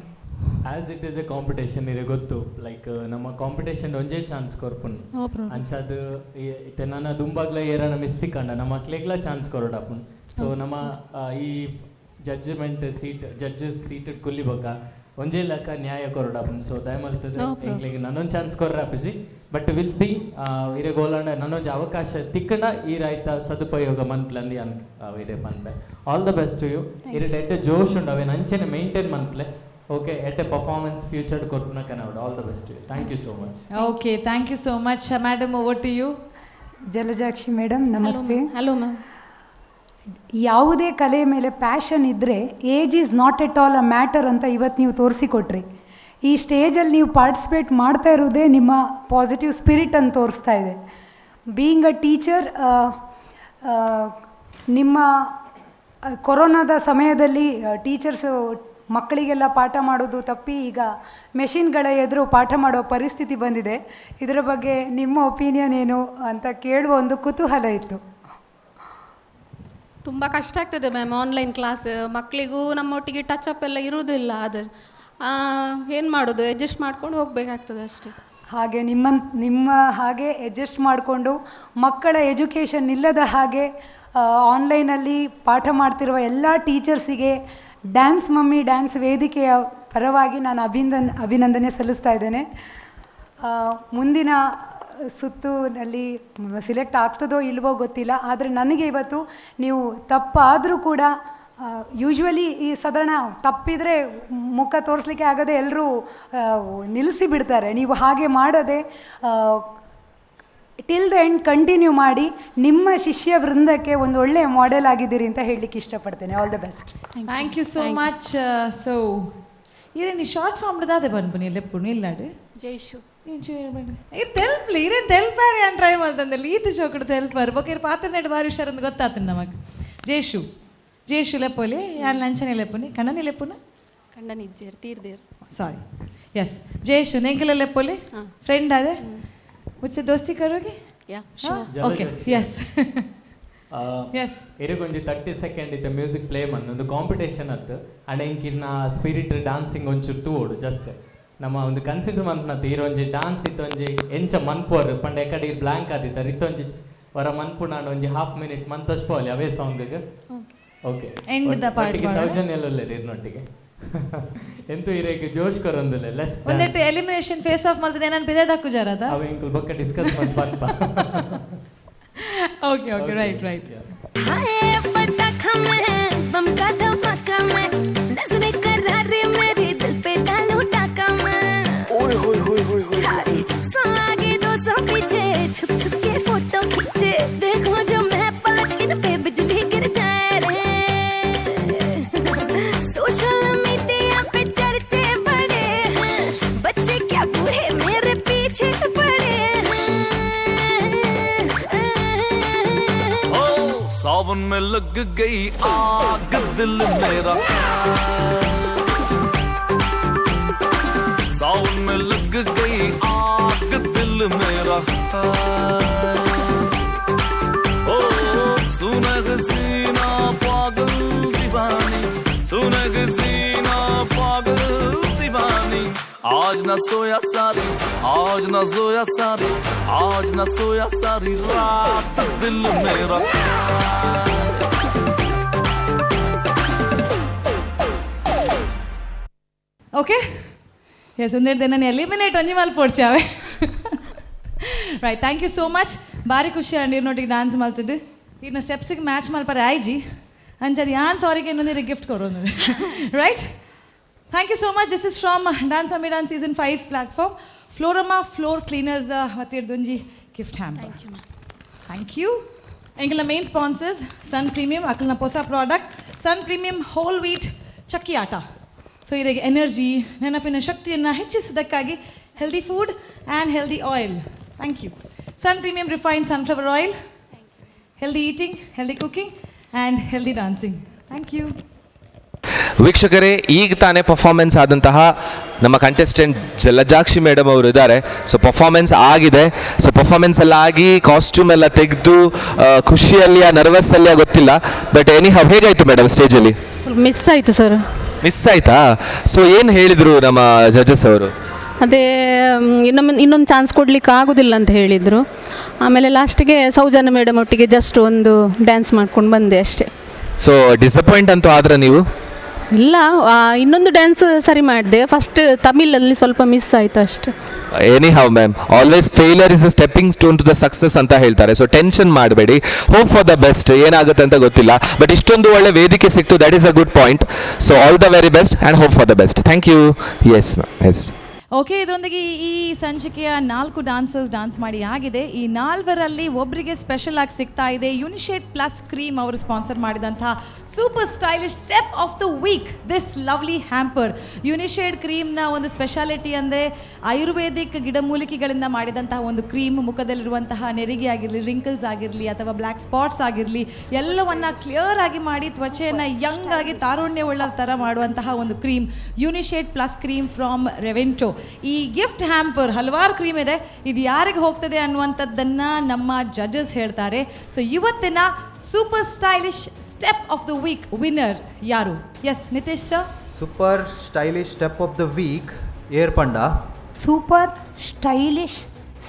As it is a competition ಇರೆ ಗೊತ್ತು, ಲೈಕ್ ನಮ್ಮ ಕಾಂಪಿಟೇಷನ್ ಒಂಜೇ ಚಾನ್ಸ್ ಕೊರ್ಪುನ್. No problem. ಅಂಚಾದ್ ಇತ್ತೆ ನನ್ನ ದುಂಬಾಗ್ಲ ಏರನ ಮಿಸ್ಟೇಕ್ ಅಂಡ ನಮ್ಮ ಮಕ್ಳಿಗ್ಲ ಚಾನ್ಸ್ ಕೊರಡಾಪುನ್. ಸೊ ನಮ್ಮ ಈ ಜಡ್ಜ್ಮೆಂಟ್ ಸೀಟ್, ಜಡ್ಜಸ್ ಸೀಟ್ ಕುಲ್ಲಿ ಬೊಕ್ಕ ಒಂಜೇ ಲೆಕ್ಕ ನ್ಯಾಯ ಕೊರಡಾಪುನ್. ಸೊ ದಯಮಲ್ತದ No problem. ಎಂಕ್ಲೆಗ್ ನನ್ನೊಂದು ಚಾನ್ಸ್ ಕೊರ್ರಾಪುಜಿ, ಬಟ್ will see. ಇರೆ ಗೋಲಾಂಡ ನನ್ನೊಂಜಿ ಅವಕಾಶ ತಿಕ್ಕಣ ಈ ರೈತ ಸದುಪಯೋಗ ಮನ್ಪ್ಲಂದಿ ಅನ್ ಇರೆ ಪನ್ಪೆ. All the best to you. Thank ಇರೆ you. ಎಡ್ಡೆ ಜೋಶ್ ಉಂಡು, ಅವೇನು ಅಂಚೆನೆ ಮೇಂಟೈನ್ ಮನ್ಪ್ಲೆ. ಓಕೆ, ಎಡ್ಡೆ ಪರ್ಫಾರ್ಮೆನ್ಸ್ ಫ್ಯೂಚರ್ ಕೊರ್ಪುನ ಕನವಡು. All the best to you, thank you so much. Okay, thank you so much madam, over to you. Jalajakshi madam, namaste. Hello ma'am. ಯಾವುದೇ ಕಲೆ ಮೇಲೆ ಪ್ಯಾಷನ್ ಇದ್ದರೆ age is not at all a matter ಅಂತ ಇವತ್ತು ನೀವು ತೋರಿಸಿಕೊಟ್ರಿ. ಈ ಸ್ಟೇಜಲ್ಲಿ ನೀವು ಪಾರ್ಟಿಸಿಪೇಟ್ ಮಾಡ್ತಾ ಇರೋದೇ ನಿಮ್ಮ ಪಾಸಿಟಿವ್ ಸ್ಪಿರಿಟ್ ಅಂತ ತೋರಿಸ್ತಾ ಇದೆ. ಬೀಯಿಂಗ್ ಅ ಟೀಚರ್, ನಿಮ್ಮ ಕೊರೋನಾದ ಸಮಯದಲ್ಲಿ ಟೀಚರ್ಸು ಮಕ್ಕಳಿಗೆಲ್ಲ ಪಾಠ ಮಾಡೋದು ತಪ್ಪಿ ಈಗ ಮೆಷಿನ್ಗಳ ಎದುರು ಪಾಠ ಮಾಡೋ ಪರಿಸ್ಥಿತಿ ಬಂದಿದೆ. ಇದರ ಬಗ್ಗೆ ನಿಮ್ಮ ಒಪಿನಿಯನ್ ಏನು ಅಂತ ಕೇಳುವ ಒಂದು ಕುತೂಹಲ ಇತ್ತು. ತುಂಬ ಕಷ್ಟ ಆಗ್ತದೆ ಮ್ಯಾಮ್ ಆನ್ಲೈನ್ ಕ್ಲಾಸ್. ಮಕ್ಕಳಿಗೂ ನಮ್ಮೊಟ್ಟಿಗೆ ಟಚ್ ಅಪ್ ಎಲ್ಲ ಇರುವುದಿಲ್ಲ. ಅದು ಏನು ಮಾಡೋದು, ಅಡ್ಜಸ್ಟ್ ಮಾಡ್ಕೊಂಡು ಹೋಗಬೇಕಾಗ್ತದೆ ಅಷ್ಟೇ. ಹಾಗೆ ನಿಮ್ಮ ನಿಮ್ಮ ಹಾಗೆ ಅಡ್ಜಸ್ಟ್ ಮಾಡಿಕೊಂಡು ಮಕ್ಕಳ ಎಜುಕೇಷನ್ ಇಲ್ಲದ ಹಾಗೆ ಆನ್ಲೈನಲ್ಲಿ ಪಾಠ ಮಾಡ್ತಿರುವ ಎಲ್ಲ ಟೀಚರ್ಸಿಗೆ ಡ್ಯಾನ್ಸ್ ಮಮ್ಮಿ ಡ್ಯಾನ್ಸ್ ವೇದಿಕೆಯ ಪರವಾಗಿ ನಾನು ಅಭಿನಂದನೆ ಸಲ್ಲಿಸ್ತಾ ಇದ್ದೇನೆ. ಮುಂದಿನ ಸುತ್ತಿನಲ್ಲಿ ಸಿಲೆಕ್ಟ್ ಆಗ್ತದೋ ಇಲ್ವೋ ಗೊತ್ತಿಲ್ಲ, ಆದರೆ ನನಗೆ ಇವತ್ತು ನೀವು ತಪ್ಪಾದರೂ ಕೂಡ, ಯೂಶ್ವಲಿ ಈ ಸಾಧಾರಣ ತಪ್ಪಿದರೆ ಮುಖ ತೋರಿಸ್ಲಿಕ್ಕೆ ಆಗದೆ ಎಲ್ಲರೂ ನಿಲ್ಲಿಸಿ ಬಿಡ್ತಾರೆ. ನೀವು ಹಾಗೆ ಮಾಡದೆ ಟಿಲ್ the end continue ಮಾಡಿ ನಿಮ್ಮ ಶಿಷ್ಯ ವೃಂದಕ್ಕೆ ಒಂದು ಒಳ್ಳೆಯ ಮಾಡೆಲ್ ಆಗಿದ್ದೀರಿ ಅಂತ ಹೇಳಲಿಕ್ಕೆ ಇಷ್ಟಪಡ್ತೇನೆ. All the best. Thank you so much. So ಇರೇನಿ short form ದಾದೆ ಬನ್ಪುನಿ ಲೆಪ್ಪುನು ಇಲ್ಲಾಡು. ಜೈಶು. ಇರ್ ತೆಲ್ಪ್ಲಿ, ಇರೇನು ತೆಲ್ಪಾರಿ ಅನ್ ಟ್ರೈ ಮಾಡ್ತಂದಲ್ಲಿ ಈತ ಶೋಕಡು ತೆಲ್ಪಾರು ಬೊಕ್ಕ ಇರ್ ಪಾತ್ರ ನೆಡ್ ಬಾರಿ ಹುಷಾರಂದು ಗೊತ್ತಾತನ ನಮಗ್. ಜೇಶು ಜೇಶು ಲೆಪ್ಪೋಲಿ ಯಾನ್ ಲಂಚನೆ ಲೆಪ್ಪುನಿ ಕಣ್ಣನಿ ಲೆಪ್ಪುನ. ಕಂಡನಿಜ್ಜೇರು ತೀರ್ದೇರು. ಸಾರಿ, ಎಸ್ ಜೇಶು ನೆಂಕಲ ಲೆಪ್ಪೋಲಿ ಫ್ರೆಂಡ್ ಅದೇ ಮುಚ್ಚೆ ದೋಸ್ತಿ ಕರೋಗಿ. ಯಾ. Okay, S S. ಇರಗೊಂಜಿ 30 ಸೆಕೆಂಡ್ ಇತ್ತ ಮ್ಯೂಸಿಕ್ ಪ್ಲೇ ಮಂದ್ ಒಂದು ಕಾಂಪಿಟೇಷನ್ ಅತ್ತು. ಅಂಡ್ ಎಂಕಿರ್ನ ಸ್ಪಿರಿಟ್ ಡಾನ್ಸಿಂಗ್ ಒಂಚೂರು ತೂವೋಡು. ಜಸ್ಟ್ ನಮ್ಮ ಒಂದು ಕನ್ಸಿಡರ್ ಮನ್ಪುನತ್ತು ಈರೊಂಜಿ ಡಾನ್ಸ್ ಇತ್ತೊಂಜಿ ಎಂಚ ಮನ್ಪೋರ್ ಪಂಡ ಎಕಡೆ ಬ್ಲಾಂಕ್ ಆದಿತ್ತಾರೆ ಇತ್ತೊಂಜಿ ವರ ಮನ್ಪುನಾಂಡ ಒಂಜಿ ಹಾಫ್ ಮಿನಿಟ್ ಮಂತೋಷ್ಪೋಲಿ ಅವೇ song. Okay. End the part ಮಾಡೋಣ. ಸೌಜನ್ಯ ಉಲ್ಲೆರ್ ಇರ್ನೊಟ್ಟಿಗೆ ಎಂತು ಇರೆಗ್ ಜೋಶ್ ಕೊರೊಂದುಲ್ಲೆ, let's. ಒಂದೆಟ್ಟು ಎಲಿಮಿನೇಷನ್ ಫೇಸ್ ಆಫ್ ಮಲ್ತದೆ ಏನನ್ ಪಿದೆ ದಕ್ಕು ಜರದ. ಅವ ಎಂಕುಲ್ ಬೊಕ್ಕ ಡಿಸ್ಕಸ್ ಮನ್ಪ. Okay okay, right right. हाय पटाखा मैं बम का धमाका मैं नजरे करारे मेरे दिल पे डालू डाका मैं। ओए होए होए होए होए। सौ आगे 200 पीछे, छुप छुप के फोटो खींचे, देखो जो मैं पलट इन पे बिजली गिर जाए रे। सोशल मीडिया पे चर्चे बड़े हैं, बच्चे क्या बूढ़े मेरे पीछे पड़े हैं। ओ सावन में लग गई आग दिल मेरा, सावन में लग गई आग दिल मेरा। ओ सुनग सीना पागल दीवानी, सुनग सीना पागल दीवानी। आज ना सोया सारी, आज ना सोया सारी, आज ना सोया सारी रात दिल मेरा। ಓಕೆ, ಎಸ್, ಒಂದೆರಡು ನಾನು ಎಲಿಮಿನೇಟ್ ಒಂಜಿ ಮಲ್ ಪೋಡ್ಚಾವೆ. Right, thank you so much. ಭಾರಿ ಖುಷಿ ಅಂಡ್ ಇರ್ನೊಟ್ಟಿಗೆ ಡಾನ್ಸ್ ಮಲ್ತದ್ದು. ಇರ್ನ ಸ್ಟೆಪ್ಸಿಗೆ ಮ್ಯಾಚ್ ಮಲ್ಪರೆ ಆಯ್ಜಿ ಅಂಚದು ಯಾನ್ ಸಾರಿಗೆ ಇನ್ನೊಂದು gift ಕೊರೋದು. Right, thank you so much. This is from Dance Mummy Dance season 5 platform, Florama floor cleaners ವತಿರ್ದೊಂಜಿ gift hamper. Thank you. ಎಂಕಲ್ನ main sponsors ಸನ್ ಪ್ರೀಮಿಯಂ, ಅಕಲ್ನ ಪೊಸ product Sun Premium whole wheat chakki atta. So ಇರಿಗೆ energy, ನೆನಪಿನ ಶಕ್ತಿಯನ್ನು ಹೆಚ್ಚಿಸುವುದಕ್ಕಾಗಿ healthy food and healthy oil. Thank you. Sun Premium refined sunflower oil, healthy eating, healthy cooking and healthy dancing. Thank you. ವೀಕ್ಷಕರೇ, ಈಗ ತಾನೇ performance ಆದಂತಹ ನಮ್ಮ contestant Jalajakshi madam ಅವರು ಇದ್ದಾರೆ. ಸೊ ಪರ್ಫಾರ್ಮೆನ್ಸ್ ಆಗಿದೆ. ಸೊ ಪರ್ಫಾರ್ಮೆನ್ಸ್ ಎಲ್ಲ ಆಗಿ ಕಾಸ್ಟ್ಯೂಮ್ ಎಲ್ಲ ತೆಗೆದು ಖುಷಿಯಲ್ಲಿಯಾ ನರ್ವಸ್ಸಲ್ಲಿಯಾ ಗೊತ್ತಿಲ್ಲ, ಬಟ್ ಎನಿ how ಹೇಗಾಯಿತು ಮೇಡಮ್ ಸ್ಟೇಜಲ್ಲಿ? ಸ್ವಲ್ಪ ಮಿಸ್ ಆಯಿತು ಸರ್. ಮಿಸ್ ಆಯಿತಾ? ಸೊ ಏನು ಹೇಳಿದರು ನಮ್ಮ ಜಡ್ಜಸ್ ಅವರು? ಅದೇ ಇನ್ನೊಮ್ಮೆ ಇನ್ನೊಂದು ಚಾನ್ಸ್ ಕೊಡಲಿಕ್ಕೆ ಆಗೋದಿಲ್ಲ ಅಂತ ಹೇಳಿದರು. ಆಮೇಲೆ ಲಾಸ್ಟಿಗೆ ಸೌಜನ್ಯ ಮೇಡಮ್ ಒಟ್ಟಿಗೆ ಜಸ್ಟ್ ಒಂದು ಡ್ಯಾನ್ಸ್ ಮಾಡ್ಕೊಂಡು ಬಂದೆ ಅಷ್ಟೇ. ಸೊ ಡಿಸಪಾಯಿಂಟ್ ಅಂತೂ ಆದ್ರೆ ನೀವು? ಇಲ್ಲ, ಇನ್ನೊಂದು ಡ್ಯಾನ್ಸ್ ಸರಿ ಮಾಡಿದೆ. ಫಸ್ಟ್ ತಮಿಳಲ್ಲಿ ಸ್ವಲ್ಪ ಮಿಸ್ ಆಯಿತು ಅಷ್ಟೇ. Anyhow ma'am, always failure is a stepping stone to the success ಅಂತ ಹೇಳ್ತಾರೆ. ಸೊ ಟೆನ್ಷನ್ ಮಾಡಬೇಡಿ, ಹೋಪ್ ಫಾರ್ the best. ಏನಾಗುತ್ತೆ ಅಂತ ಗೊತ್ತಿಲ್ಲ, ಬಟ್ ಇಷ್ಟೊಂದು ಒಳ್ಳೆ ವೇದಿಕೆ ಸಿಕ್ತು, that is a good point. So all the very best and hope for the best. Thank you. Yes ma'am, yes. Okay, ಇದರೊಂದಿಗೆ ಈ ಸಂಚಿಕೆಯ 4 ಡಾನ್ಸರ್ಸ್ ಡಾನ್ಸ್ ಮಾಡಿ ಆಗಿದೆ. ಈ 4ರಲ್ಲಿ ಒಬ್ಬರಿಗೆ ಸ್ಪೆಷಲ್ ಆಗಿ ಸಿಗ್ತಾ ಇದೆ ಯುನಿಶೇಡ್ ಪ್ಲಸ್ ಕ್ರೀಮ್ ಅವರು ಸ್ಪಾನ್ಸರ್ ಮಾಡಿದಂತಹ super stylish step of the week, this lovely hamper. Unishade ಕ್ರೀಮ್ನ ಒಂದು ಸ್ಪೆಷಾಲಿಟಿ ಅಂದರೆ ಆಯುರ್ವೇದಿಕ್ ಗಿಡಮೂಲಿಕೆಗಳಿಂದ ಮಾಡಿದಂತಹ ಒಂದು ಕ್ರೀಮ್. ಮುಖದಲ್ಲಿರುವಂತಹ ನೆರಿಗೆ ಆಗಿರಲಿ, ರಿಂಕಲ್ಸ್ ಆಗಿರಲಿ ಅಥವಾ ಬ್ಲ್ಯಾಕ್ ಸ್ಪಾಟ್ಸ್ ಆಗಿರಲಿ, ಎಲ್ಲವನ್ನು ಕ್ಲಿಯರ್ ಆಗಿ ಮಾಡಿ ತ್ವಚೆಯನ್ನು ಯಂಗ್ ಆಗಿ ತಾರುಣ್ಯವುಳ್ಳ ಥರ ಮಾಡುವಂತಹ ಒಂದು cream Unishade plus cream from Revento. ಈ ಗಿಫ್ಟ್ ಹ್ಯಾಂಪರ್ ಹಲವಾರು ಕ್ರೀಮ್ ಇದೆ, ಇದು ಯಾರಿಗೆ ಹೋಗ್ತದೆ ಅನ್ನುವಂಥದ್ದನ್ನು ನಮ್ಮ ಜಡ್ಜಸ್ ಹೇಳ್ತಾರೆ. ಸೊ ಇವತ್ತಿನ super stylish step of the week winner ಯಾರು? Yes Nitish sir. Super stylish step of the week air panda. Super stylish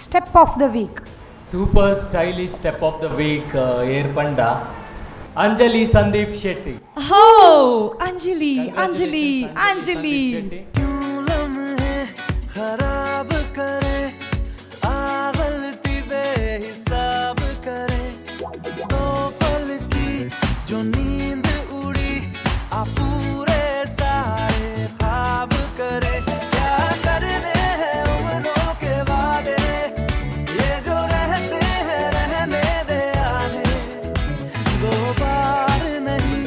step of the week. Super stylish step of the week air panda Anjali Sandeep Shetty. ಹೋ ಅಂಜಲಿ, ಅಂಜಲಿ, ಅಂಜಲಿ. खराब करे आ गलती बेहिसाब करे, दो पल की जो नींद उड़ी आ पूरे सारे ख्वाब करे। क्या करने हैं उम्रों के वादे, ये जो रहते हैं रहने दे आधे। दो बार नहीं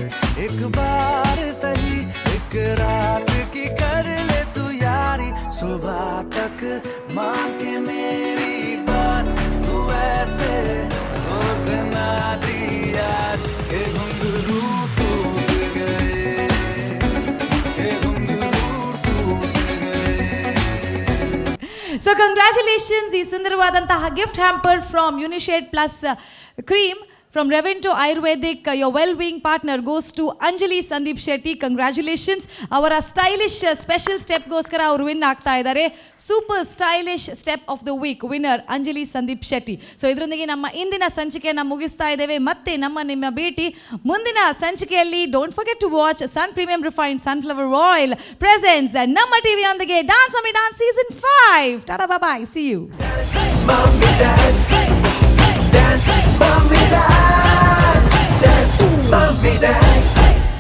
एक बार सही, एक रात की कर ले तू यारी, सुबह तक मान के मेरी बात, तू ऐसे जोर से नाची आज के घुंघरू टूट गए, के घुंघरू टूट गए। ಸೊ ಕಂಗ್ರ್ಯಾಚುಲೇಷನ್ಸ್. ಈ ಸುಂದರವಾದಂತಹ gift hamper from Unishade plus cream from Revento Ayurvedic, your well being partner, goes to Anjali Sandeep Shetty. Congratulations. ಅವರ ಸ್ಟೈಲಿಶ್ ಸ್ಪೆಷಲ್ ಸ್ಟೆಪ್ಗೋಸ್ಕರ ಅವರು ವಿನ್ ಆಗ್ತಾ ಇದ್ದಾರೆ. Super stylish step of the week winner Anjali Sandeep Shetty. So ಇದರೊಂದಿಗೆ ನಮ್ಮ ಇಂದಿನ ಸಂಚಿಕೆಯನ್ನು ಮುಗಿಸ್ತಾ ಇದ್ದೇವೆ. ಮತ್ತೆ ನಮ್ಮ ನಿಮ್ಮ ಭೇಟಿ ಮುಂದಿನ ಸಂಚಿಕೆಯಲ್ಲಿ. Don't forget to watch Sun Premium refined sunflower oil presents ನಮ್ಮ ಟಿವಿಯೊಂದಿಗೆ dance mummy dance season 5. Tata, bye, see you. Dance, mommy, dance. Dance, mommy, dance.